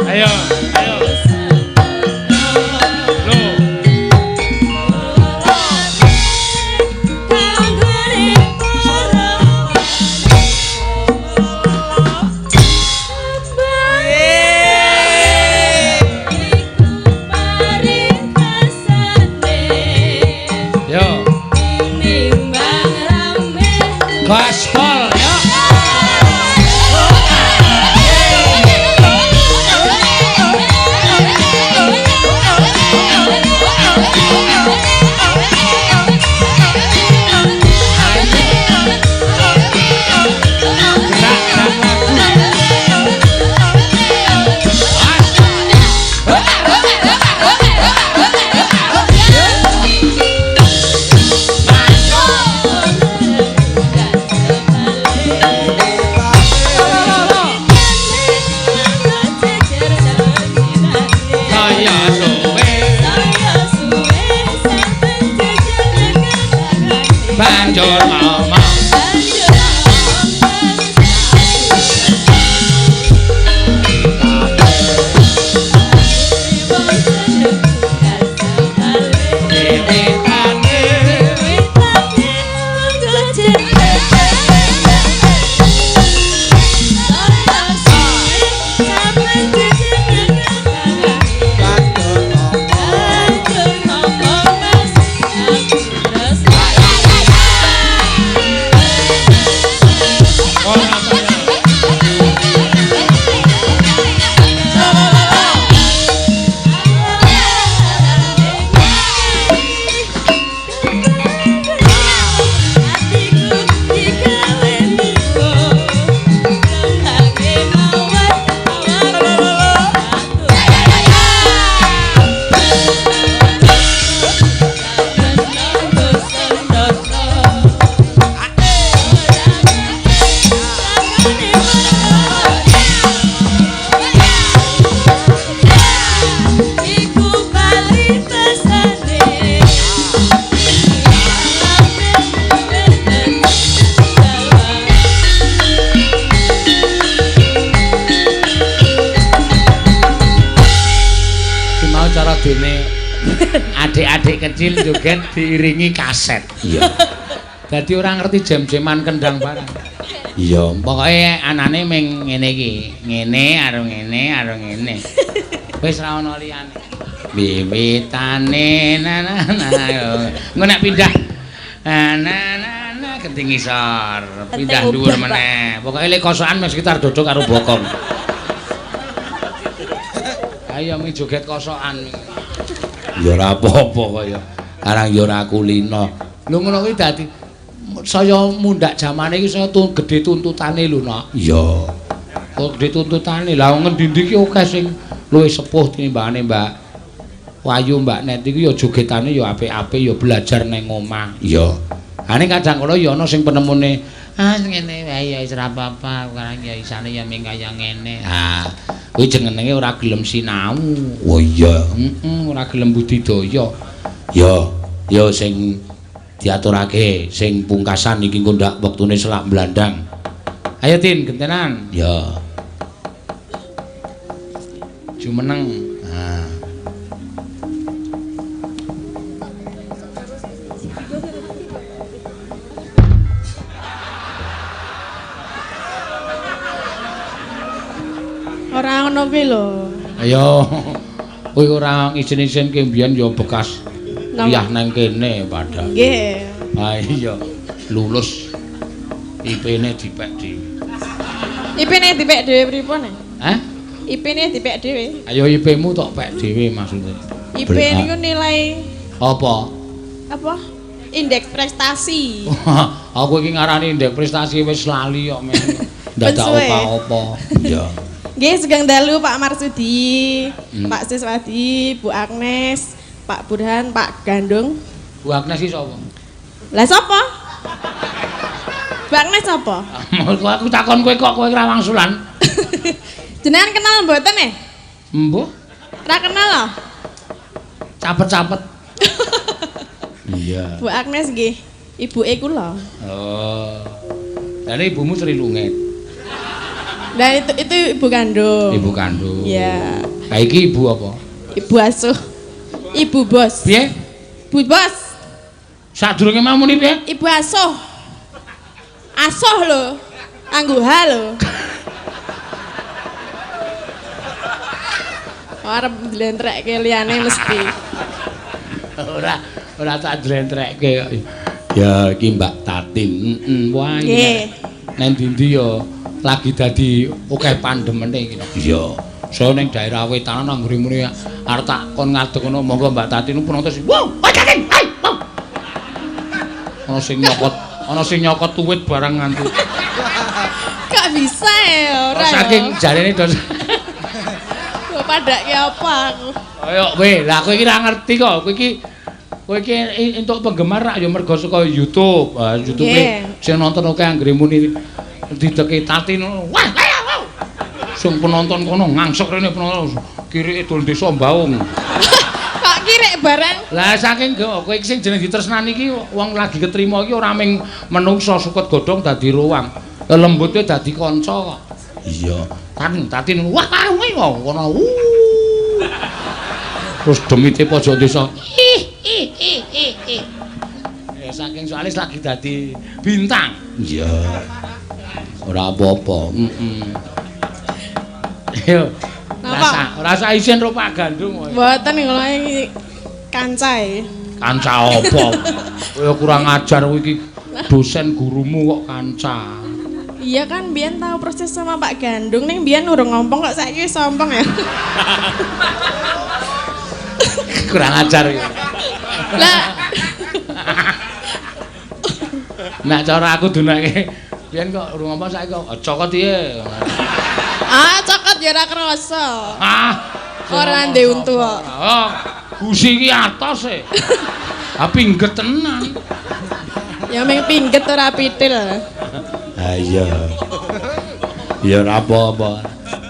[SPEAKER 1] Ayo, ayo. Lho. Yo. Gaspol, yo. Gerak dan lagu. Saya suwe banjur ngomong. Wiwitane ora saya. Ki mau cara dene adik-adik kecil joget diiringi kaset. Iya. Dadi ora ngerti jam-jaman kendang barang. Iya, pokoke anane ming ngene iki, ngene karo ngene karo ngene. Wis ra ono liyane. Wiwitane na na na. Engko nek pindah na na na genting ngisor, pindah dhuwur meneh. Pokoke lek kosokan mung sekitar dodok karo bokong. Ayo mi joget kosokan. Ya ora apa-apa kaya. Karang ya ora kulino. Lho ngono kuwi dadi saya mundhak jamane iki saya gedhe tuntutane lho, Nak. Iya. Kok gedhe tuntutane. Lah ngendi-endi iki akeh sing luwih sepuh tinimbangane Mbak Wahyu, Mbak Net iki ya jogetane ya apik-apik ya belajar nang omah. Iya. Ha ning kadang kala ya ana sing penemune ah ngene wae ya wis ora apa-apa, karang ya isane ya ming kaya ngene. Ha, kuwi jenenge ora gelem sinau. Oh iya, heeh, ora gelem budidaya. Ya, ya sing diaturake sing pungkasan iki engko ndak wektune selak blandang. Ayo Tin, gentenan. Ya. Jumeneng. Ha.
[SPEAKER 6] Ora ngono kuwi lho.
[SPEAKER 1] Ayo. Kuwi ora isin-isin ki mbiyen ya bekas liyah nang kene padahal.
[SPEAKER 6] Nggih.
[SPEAKER 1] Ha iya, lulus IP-ne dipek dhewe.
[SPEAKER 6] IP-ne dipek dhewe pripun?
[SPEAKER 1] Hah?
[SPEAKER 6] IP-ne dipek dhewe.
[SPEAKER 1] Ayo IP-mu tok pek dhewe maksudnya.
[SPEAKER 6] IP niku nilai
[SPEAKER 1] apa?
[SPEAKER 6] Apa? Indeks prestasi.
[SPEAKER 1] Aku iki ngarani indeks prestasi wis lali kok men. Ndadak apa-apa. Iya.
[SPEAKER 6] Nggih, sugeng dalu Pak Marsudi, Pak Siswadi, Bu Agnes, Pak Burhan, Pak Gandung.
[SPEAKER 1] Bu Agnes iki sapa?
[SPEAKER 6] Lah sapa? Bu Agnes sapa?
[SPEAKER 1] Aku takon kowe kok kowe ora wangsulan.
[SPEAKER 6] Jenengan kenal mboten e?
[SPEAKER 1] Mbuh.
[SPEAKER 6] Ora kenal lho.
[SPEAKER 1] Capet-capet. Iya.
[SPEAKER 6] Bu Agnes nggih, ibuke kula.
[SPEAKER 1] Oh. Lah ibumu Sri Lungit.
[SPEAKER 6] Lah itu ibu kandung.
[SPEAKER 1] Ibu kandung.
[SPEAKER 6] Iya.
[SPEAKER 1] Lah iki ibu apa?
[SPEAKER 6] Ibu asuh. Ibu bos.
[SPEAKER 1] Piye?
[SPEAKER 6] Bu bos.
[SPEAKER 1] Sadurunge mau muni piye?
[SPEAKER 6] Ibu asuh. Asuh lho. Anggo H lho. Arep njlentrekke liyane mesti.
[SPEAKER 1] Ora tak njlentrekke kok. Ya iki Mbak Tatin. Heeh. Wah iki. Nang ndi-ndi ya lagi dadi akeh pandemene iki. Iya. Saya ning daerah wetan nang ngremune arep tak kon ngadeg ngono monggo Mbak Tatin penonton sing wow, Mbak Tatin. Hai. Ana sing nyokot, ana sing nyokot tuwit barang nganti.
[SPEAKER 6] Kok bisa ya ora ya.
[SPEAKER 1] Saking jarene dos.
[SPEAKER 6] Kok padake apa aku?
[SPEAKER 1] Ayo kowe, lah kowe iki ora ngerti kok. Kowe iki entuk penggemar rak ya mergo saka YouTube. Ha YouTube sing nonton akeh anggere muni dideki Tatin ngono. Wah, ayo. Sing penonton kono ngangsek rene penonton kirike dol desa Mbaung.
[SPEAKER 6] Kok kirik barang?
[SPEAKER 1] Lah saking kowe iki sing jeneng ditresnani iki wong lagi ketrima iki ora ming menungsa suket godhong dadi ruang. Lembute dadi kanca kok. Iya. Tatin wah kowe kono. Terus demite pojok desa. Ih ih ih ih ih. Ya saking soalé lagi dadi bintang. Iya. Ora apa-apa. Heeh. Yo. Rasa isin ro Pak Gandung kowe.
[SPEAKER 6] Mboten kula iki kanca e.
[SPEAKER 1] Kanca apa? Kowe kurang ajar kowe iki dosen gurumu kok kanca.
[SPEAKER 6] Iya kan biyen tahu proses sama Pak Gandung ning biyen urung ngompong kok saiki wis sompong ya.
[SPEAKER 1] Kurang ajar iki.
[SPEAKER 6] Lah
[SPEAKER 1] nek cara aku dunake biyen kok urung ngompong saiki kok cokot piye.
[SPEAKER 6] Ah, cokot ya ora krasa.
[SPEAKER 1] Ah,
[SPEAKER 6] ora ndek untu kok.
[SPEAKER 1] Oh, gusi iki atos e. Ha pingget tenan.
[SPEAKER 6] Ya ming pingget ora pitil.
[SPEAKER 1] Ha iya. Ya ora apa-apa.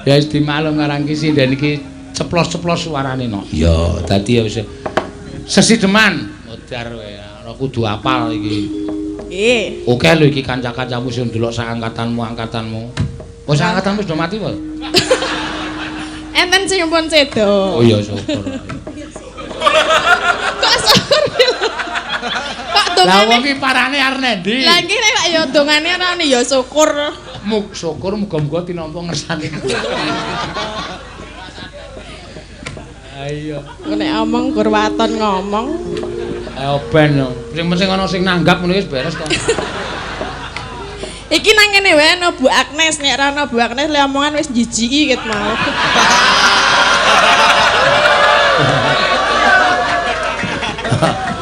[SPEAKER 1] Ya wis dimaklum karang iki sinden iki ceplos-ceplos suarane no. Ya, dadi ya wis sesideman modar kowe. Ora kudu apal iki.
[SPEAKER 6] Nggih.
[SPEAKER 1] Oke lho iki kanca-kancamu sing ndelok sak angkatanmu. Wis angkatanmu wis do mati apa?
[SPEAKER 6] Enten sing pun sedo.
[SPEAKER 1] Oh iya syukur.
[SPEAKER 6] Kok syukur? Kok dongane?
[SPEAKER 1] Lah wong iki parane arep nendi?
[SPEAKER 6] Lah iki nek ya dongane ora ya syukur.
[SPEAKER 1] Mug syukur muga-muga tinampa ngersane. Ayo.
[SPEAKER 6] Nek omong gur waton ngomong.
[SPEAKER 1] Ayo ben yo. Sing penting ana sing nanggap ngono wis beres kok.
[SPEAKER 6] Iki nang kene wae ana Bu Agnes, nek ora ana Bu Agnes le omongan wis jijiki ket mau.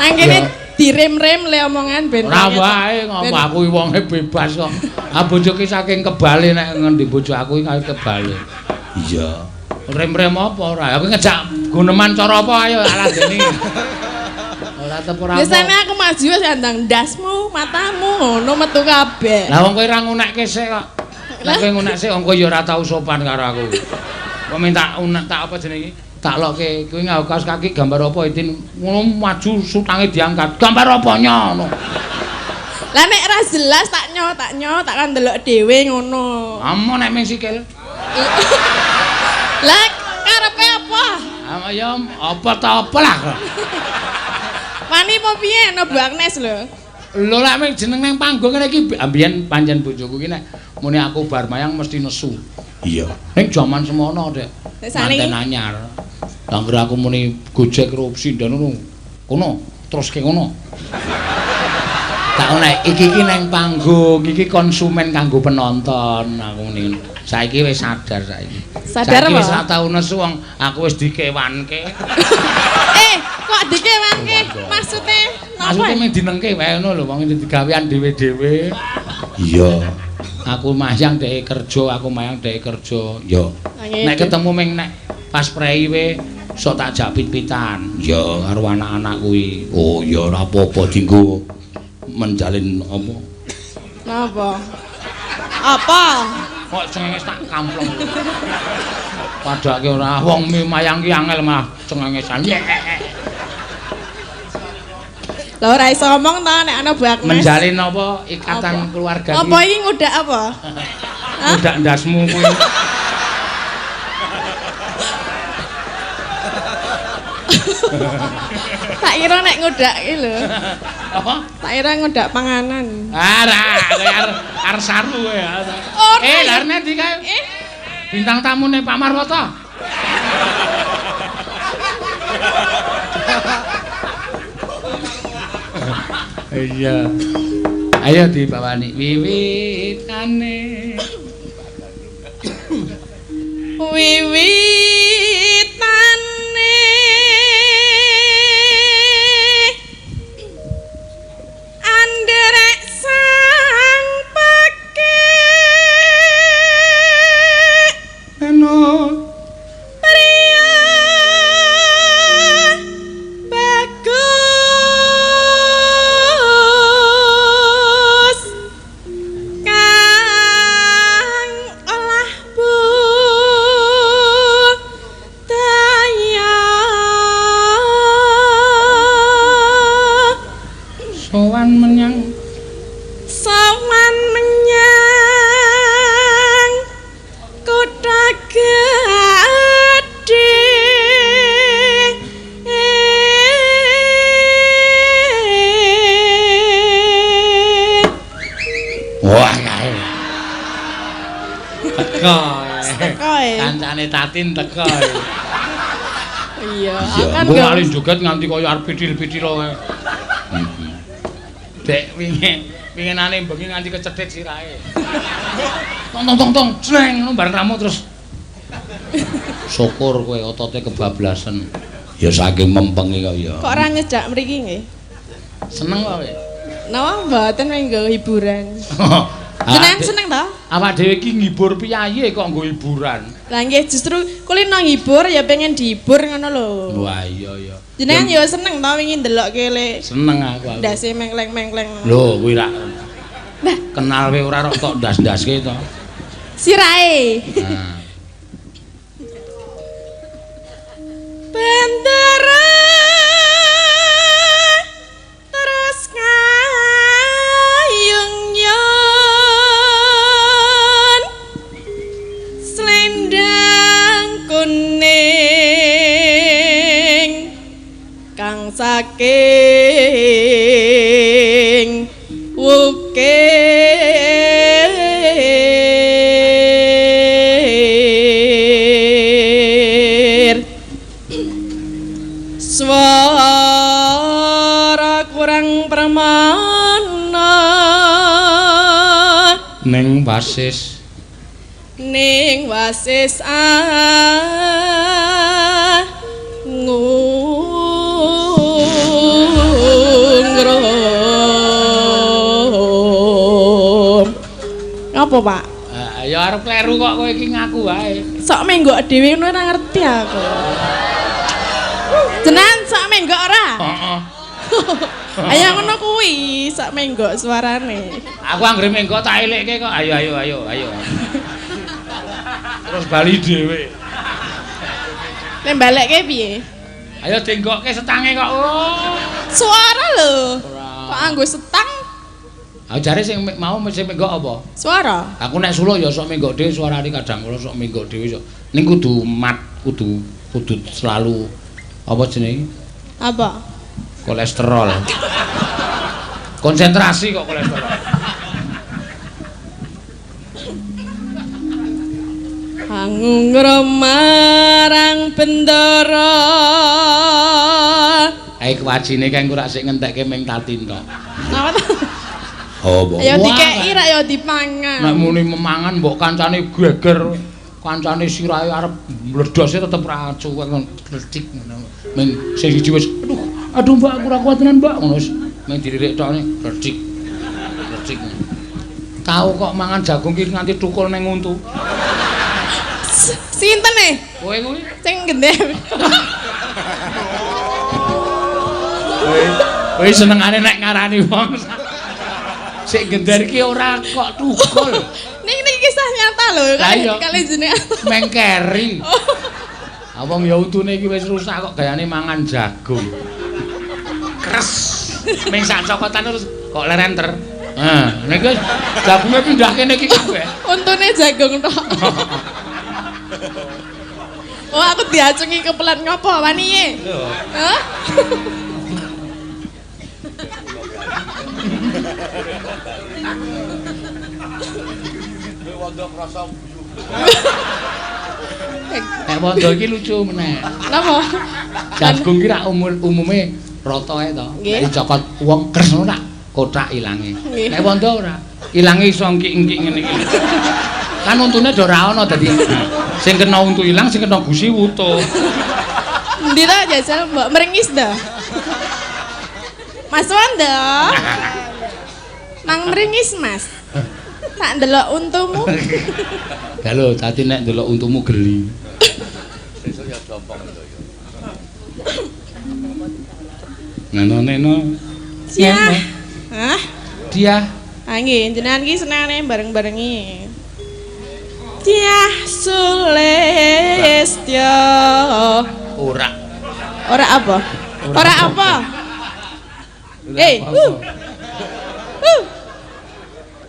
[SPEAKER 6] Nang kene direm-rem le omongan ben.
[SPEAKER 1] Ora wae ngomong aku wonge bebas kok. Ah bojoke saking kebale nek ngendi bojo aku iki kebale. Iya. Rem-rem apa ora? Aku ngejak guneman cara apa ayo aladene. Ora tep ora.
[SPEAKER 6] Biasane aku maju wis andang ndasmu, matamu ngono metu kabeh.
[SPEAKER 1] Lah wong kowe ora ngunekke sik kok. Nek kowe ngunek sik wong kowe ya ora tau sopan karo aku. Kok minta unek tak apa jenenge iki? Tak lokke kowe nggawe kaos kaki gambar apa Itin ngono maju sutange diangkat. Gambar apa nyo ngono.
[SPEAKER 6] Lah nek ora jelas tak nyo tak kan ndelok dhewe ngono.
[SPEAKER 1] Amo nek ming sikil.
[SPEAKER 6] Lah karepe apa?
[SPEAKER 1] Ah ya apa ta apa lah.
[SPEAKER 6] Wani apa piye ana Bu Agnes lho.
[SPEAKER 1] Lho lek ming jeneng nang panggung ngene iki mbiyen pancen bojoku iki nek muni aku bar mayang mesti nesu. Iya. Ning jaman semono, Dek. Manten anyar. Angger aku muni Gojek karo sinden ngono. Kono terus ke ngono. Tak nek iki iki nang panggung, iki konsumen kanggo penonton aku muni. Saiki wis sadar saiki.
[SPEAKER 6] Sadar
[SPEAKER 1] apa? Wis ora tau nesu wong aku wis dikewanke.
[SPEAKER 6] Kok dikewanke? Maksude napa?
[SPEAKER 1] Maksude mung dinengke wae ngono lho wong digawean dhewe-dhewe. Iya. Aku mayang dhek kerja, aku mayang dhek kerja. Ya. Nek ketemu ming nek pas prei we sok tak jak pit-pitan. Ya karo anak-anak kuwi. Oh ya ora apa-apa dienggo menjalin apa?
[SPEAKER 6] Napa? Apa?
[SPEAKER 1] Kok cengenges tak kamplong. Padake ora wong mayang ki angel malah cengengesan.
[SPEAKER 6] Lah ora iso ngomong ta nek ana Bu Agnes.
[SPEAKER 1] Menjalin apa ikatan apa? Keluarga iki.
[SPEAKER 6] Apa iki ngudak apa?
[SPEAKER 1] Ngudak ndasmu kuwi.
[SPEAKER 6] Tak kira nek ngudak iki lho.
[SPEAKER 1] Apa?
[SPEAKER 6] Tak kira ngudak panganan.
[SPEAKER 1] Ora, arep saru kowe. Eh, lha arep ndi kae? Bintang tamune Pak Marwoto. Iya. Ayo dibawani wiwitane.
[SPEAKER 6] Wiwitane anderek sang pekik
[SPEAKER 1] eno
[SPEAKER 6] priya bagus kang olah budaya
[SPEAKER 1] sowan menyang
[SPEAKER 6] sowan menyang kutha gedhe.
[SPEAKER 1] Wah kae. Teko.
[SPEAKER 6] Teko e.
[SPEAKER 1] Kancane Tatin teko.
[SPEAKER 6] Iya,
[SPEAKER 1] kan gak ali joget nganti kaya arep pitil-pitil kae. Dek wingi winginane bengi nganti kecethit sirahe. Tong tong tong tong, jleng ngono bareng ramu terus. Syukur kowe otote kebablasan. Ya saking mempengi kok ya.
[SPEAKER 6] Kok ora nyejak mriki nggih?
[SPEAKER 1] Seneng kok kowe.
[SPEAKER 6] Napa mboten nggo hiburan. Jenengan seneng ta?
[SPEAKER 1] Awak dhewe iki nghibur piyayi kok nggo hiburan.
[SPEAKER 6] Lah nggih justru kulino nghibur ya pengen dihibur ngono lho.
[SPEAKER 1] Wah iya iya.
[SPEAKER 6] Jenengan ya seneng ta wingi ndelok kele.
[SPEAKER 1] Seneng aku.
[SPEAKER 6] Ndase mengkleng-mengkleng.
[SPEAKER 1] Lho kuwi rak. Kenal we ora rok tok ndas-ndaske to.
[SPEAKER 6] Sirahe.
[SPEAKER 1] Nah.
[SPEAKER 6] Bendera terus ngayung nyon selendang kuning kang saking wukir swara kurang permana
[SPEAKER 1] ning wasis
[SPEAKER 6] ngungrum. Ngapa, Pak?
[SPEAKER 1] Ya arep kleru kok kowe iki ngaku wae.
[SPEAKER 6] Sok menggok dhewe ngono ora ngerti aku. Jenengan sok menggok ora?
[SPEAKER 1] Heeh.
[SPEAKER 6] Ayo ngono kuwi, sok menggok suarane.
[SPEAKER 1] Aku anggere menggok tak elekke kok. Ayo ayo ayo ayo. Terus bali dhewe.
[SPEAKER 6] Nek balekke piye?
[SPEAKER 1] Ayo denggokke setange kok. Oh.
[SPEAKER 6] Suara lho. Kok anggo setang?
[SPEAKER 1] Aku jare sing mau sing menggok apa?
[SPEAKER 6] Suara.
[SPEAKER 1] Aku nek suluk ya sok menggok dhewe suarane kadang kala sok menggok dhewe sok. Ning kudu mat, kudu selalu apa jenenge?
[SPEAKER 6] Apa?
[SPEAKER 1] Kolesterol. Konsentrasi kok kolesterol.
[SPEAKER 6] Angungrum marang bendara.
[SPEAKER 1] Ae kwajine kae engko rak sik ngentekke ming Tatin tok.
[SPEAKER 6] Napa to?
[SPEAKER 1] Oh, mbok.
[SPEAKER 6] Ya dikeki rak ya dipangan.
[SPEAKER 1] Nek muni memangan mbok kancane geger, kancane sirahe arep mledhose tetep ra cuwek glecik ngono. Ming sing siji wis aduh, aduh Mbak aku ora kuat tenan Mbak ngono wis. Ming dilirik tok ne glecik. Glecik. Tau kok mangan jagung ki nganti tukul ning untu.
[SPEAKER 6] Sinten e?
[SPEAKER 1] Kowe kuwi
[SPEAKER 6] sing gendhe.
[SPEAKER 1] Kowe senengane nek ngarani wong. Sik gender iki ora kok tukul.
[SPEAKER 6] Niki niki kisah nyata lho, kali jenengan.
[SPEAKER 1] Mengkeri. Ah wong ya untune iki wis rusak kok gayane mangan jagung. Kres. Ming sak cokotan terus kok leren ter. Nah, niki jagunge pindah kene iki kabeh.
[SPEAKER 6] Untune jagung tok. Oh, aku diacungi kepelan ngopo waniye? Hah?
[SPEAKER 3] Wondo krasa guyu.
[SPEAKER 1] Nek wondo iki lucu meneh.
[SPEAKER 6] Napa?
[SPEAKER 1] Jagung ki rak umume rata ae to. Nek dicokot wong kres ngono rak kothak ilange. Nek wondo ora, ilange iso engkik-engkik ngene iki. Kan untune do ora ana dadi sing kena untu ilang, sing kena gusi wutuh.
[SPEAKER 6] Endi to jajal mbok meringis to? Mas Wondo. Mang meringis, Mas. Tak ndelok untumu.
[SPEAKER 1] Lah lho, tadi nek ndelok untumu geli.
[SPEAKER 3] Sesuk ya dompong lho ya.
[SPEAKER 1] Neno neno.
[SPEAKER 6] Ya. Hah?
[SPEAKER 1] Dia.
[SPEAKER 6] Ah nggih, jenengan iki senengane bareng-barengi. Dia Sulistyo.
[SPEAKER 1] Ora.
[SPEAKER 6] Ora apa? Ora apa? Eh,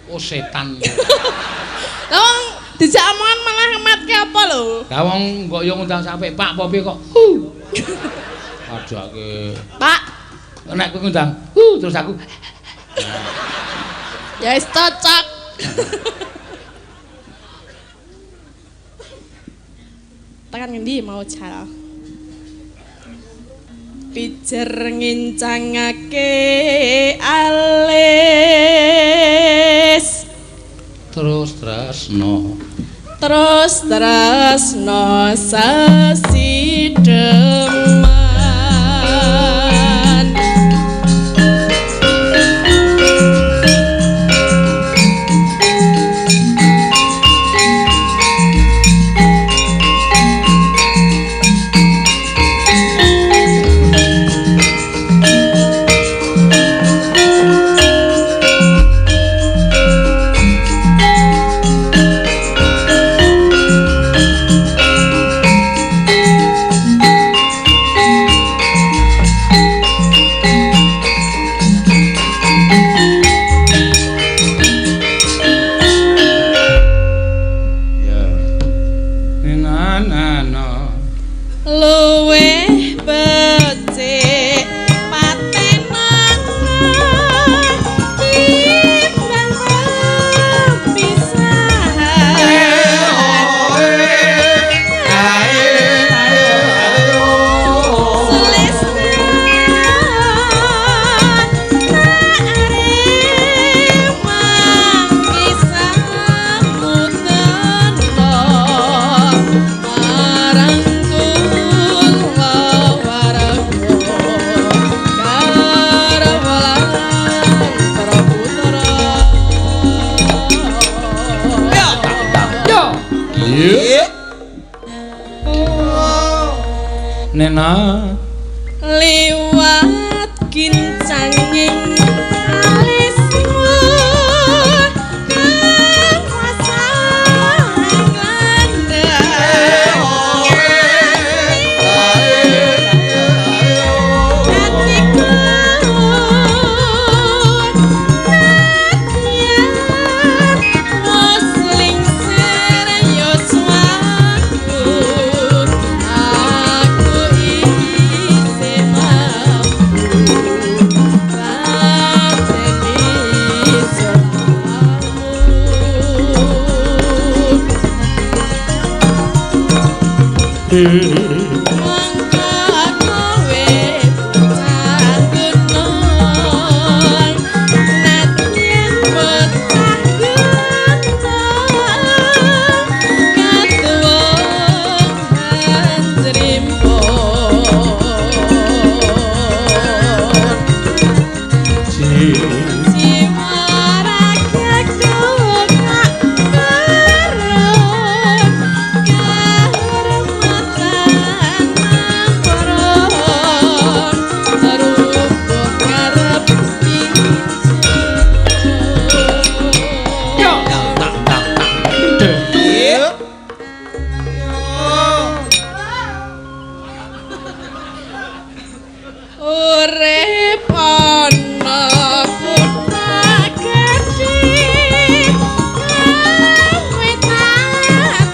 [SPEAKER 1] Oh setan.
[SPEAKER 6] Lah wong dijak omongan malah ngematke apa lho?
[SPEAKER 1] Lah wong kok yo ngundang sampe Pak apa piye kok. Padake.
[SPEAKER 6] Pak,
[SPEAKER 1] nek kowe ngundang, terus aku.
[SPEAKER 6] Ya wis cocok. Tekan ngendi mau jal? Pijer ngincangake alis.
[SPEAKER 1] Terus tresno.
[SPEAKER 6] Terus tresno sesideman.
[SPEAKER 1] Nena
[SPEAKER 6] liwat kincanging alismu kang wasang landhep atiku nadyan wis lingsir yuswaku aku isih mampu lateni selamu. Mongko kowe bocah gunung, nadyan bocah gunung, katuwung hanjrimpun. Jiwa ragaku Urip ana kutha gedhe gawe tatukake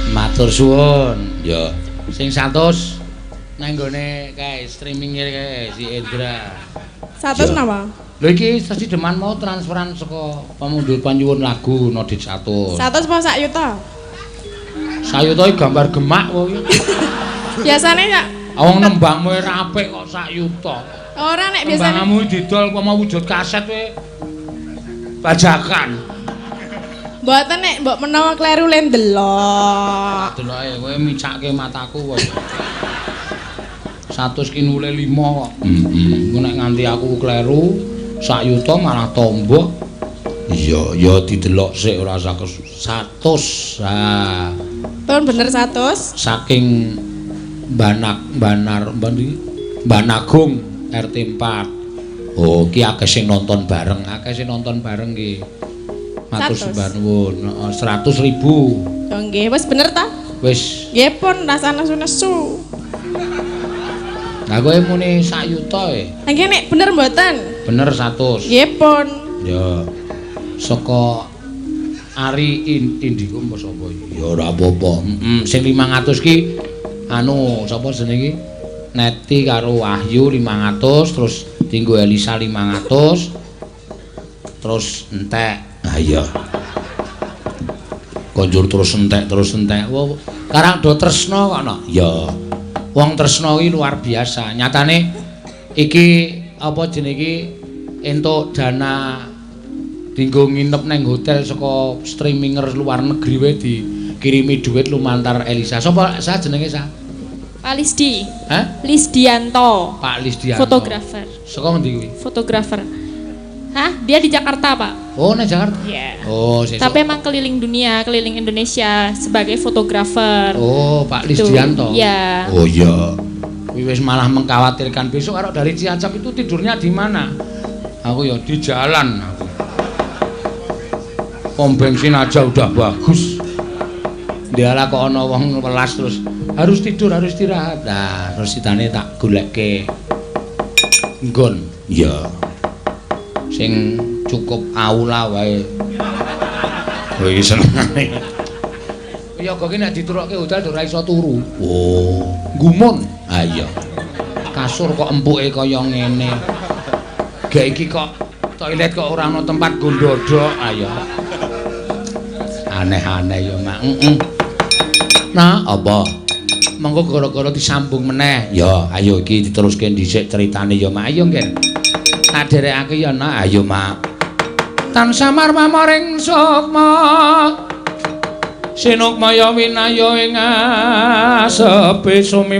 [SPEAKER 1] Matur suwun. Ya. Sing 100 nang nggone kae streaming kae si Endra.
[SPEAKER 6] 100 napa?
[SPEAKER 1] Lho iki sesideman mau transferan saka pamundhut panyuwun lagu Nodit 100.
[SPEAKER 6] 100 apa sak yuta?
[SPEAKER 1] Sak yuta iki gambar gemak wae.
[SPEAKER 6] Biasane sak
[SPEAKER 1] wong nembangmu ora apik kok sak yuta.
[SPEAKER 6] Ora nek biasane
[SPEAKER 1] nembangmu didol apa wujud kaset kowe bajakan.
[SPEAKER 6] Mboten nek mbok menawa kleru le ndelok.
[SPEAKER 1] Deloke kowe micake mataku kok. 100 ki nule 5 kok. Heeh. Engko nek nganti aku kleru sak yuta malah tombok. Iya, ya didelok sik ora usah 100. Ha.
[SPEAKER 6] Pun bener 100.
[SPEAKER 1] Saking Banak Banar Banagung RT 4. Oh, ki akeh sing nonton bareng, akeh sing nonton bareng ki. Matur sembah nuwun. Heeh, 100.000.
[SPEAKER 6] Oh nggih, wis bener ta?
[SPEAKER 1] Wis.
[SPEAKER 6] Nggih pun rasane nesu-nesu.
[SPEAKER 1] Lah kowe muni sak yuta e.
[SPEAKER 6] Nggih nek bener mboten?
[SPEAKER 1] Bener 100.
[SPEAKER 6] Nggih pun.
[SPEAKER 1] Ya. Saka Ari Indigo apa sapa iki? Ya ora apa-apa. Heeh, sing 500 ki anu sapa jenenge iki? Neti karo Wahyu 500, terus dinggo Elisa 500. Terus entek. Ah iya. Konjur terus entek. Wah, karang do tresna kok no. Ya. Wong tresna iki luar biasa. Nyatane iki apa jenenge iki entuk dana dinggo nginep nang hotel saka streaminger luar negeri wae dikirimi dhuwit lumantar Elisa. Sapa sa jenenge sa?
[SPEAKER 4] Pak Lisdi.
[SPEAKER 1] Hah?
[SPEAKER 4] Lisdianto.
[SPEAKER 1] Pak Lisdianto.
[SPEAKER 4] Fotografer.
[SPEAKER 1] Saka ngendi kuwi?
[SPEAKER 4] Fotografer. Hah? Dia di Jakarta, Pak.
[SPEAKER 1] Oh, nang Jakarta.
[SPEAKER 4] Iya.
[SPEAKER 1] Oh, sesuk.
[SPEAKER 4] Tapi emang keliling dunia, keliling Indonesia sebagai fotografer.
[SPEAKER 1] Oh, Pak
[SPEAKER 4] Gitu.
[SPEAKER 1] Lisdianto.
[SPEAKER 4] Iya.
[SPEAKER 1] Oh iya. Kuwi wis malah mengkhawatirkan besok kalau dari Cilacap itu tidurnya di mana? Aku ya di jalan aku. Pom bensin aja udah bagus. Ndialah kok ana wong welas terus harus tidur, harus istirahat. Nah, terus sitane tak golekke nggon. Iya. Sing cukup aula wae. Oh iki senengane. Ya kok ki nek diturukke hotel ora iso turu. Oh, gumun. Ah iya. Kasur kok empuke kaya ngene. Gek iki kok toilet kok ora ana tempat nggo ndodok. Ah iya. Aneh-aneh ya, Mak. Heeh. Nah, apa? Monggo gara-gara disambung meneh. Ya, ayo iki diteruske dhisik ceritane ya, Mak. Ayo, Ngen. Tak derekake ya, Nak. Ayo, Mak. Tan samar mamoring sukma. Sinukmaya winaya ing asepe sumi.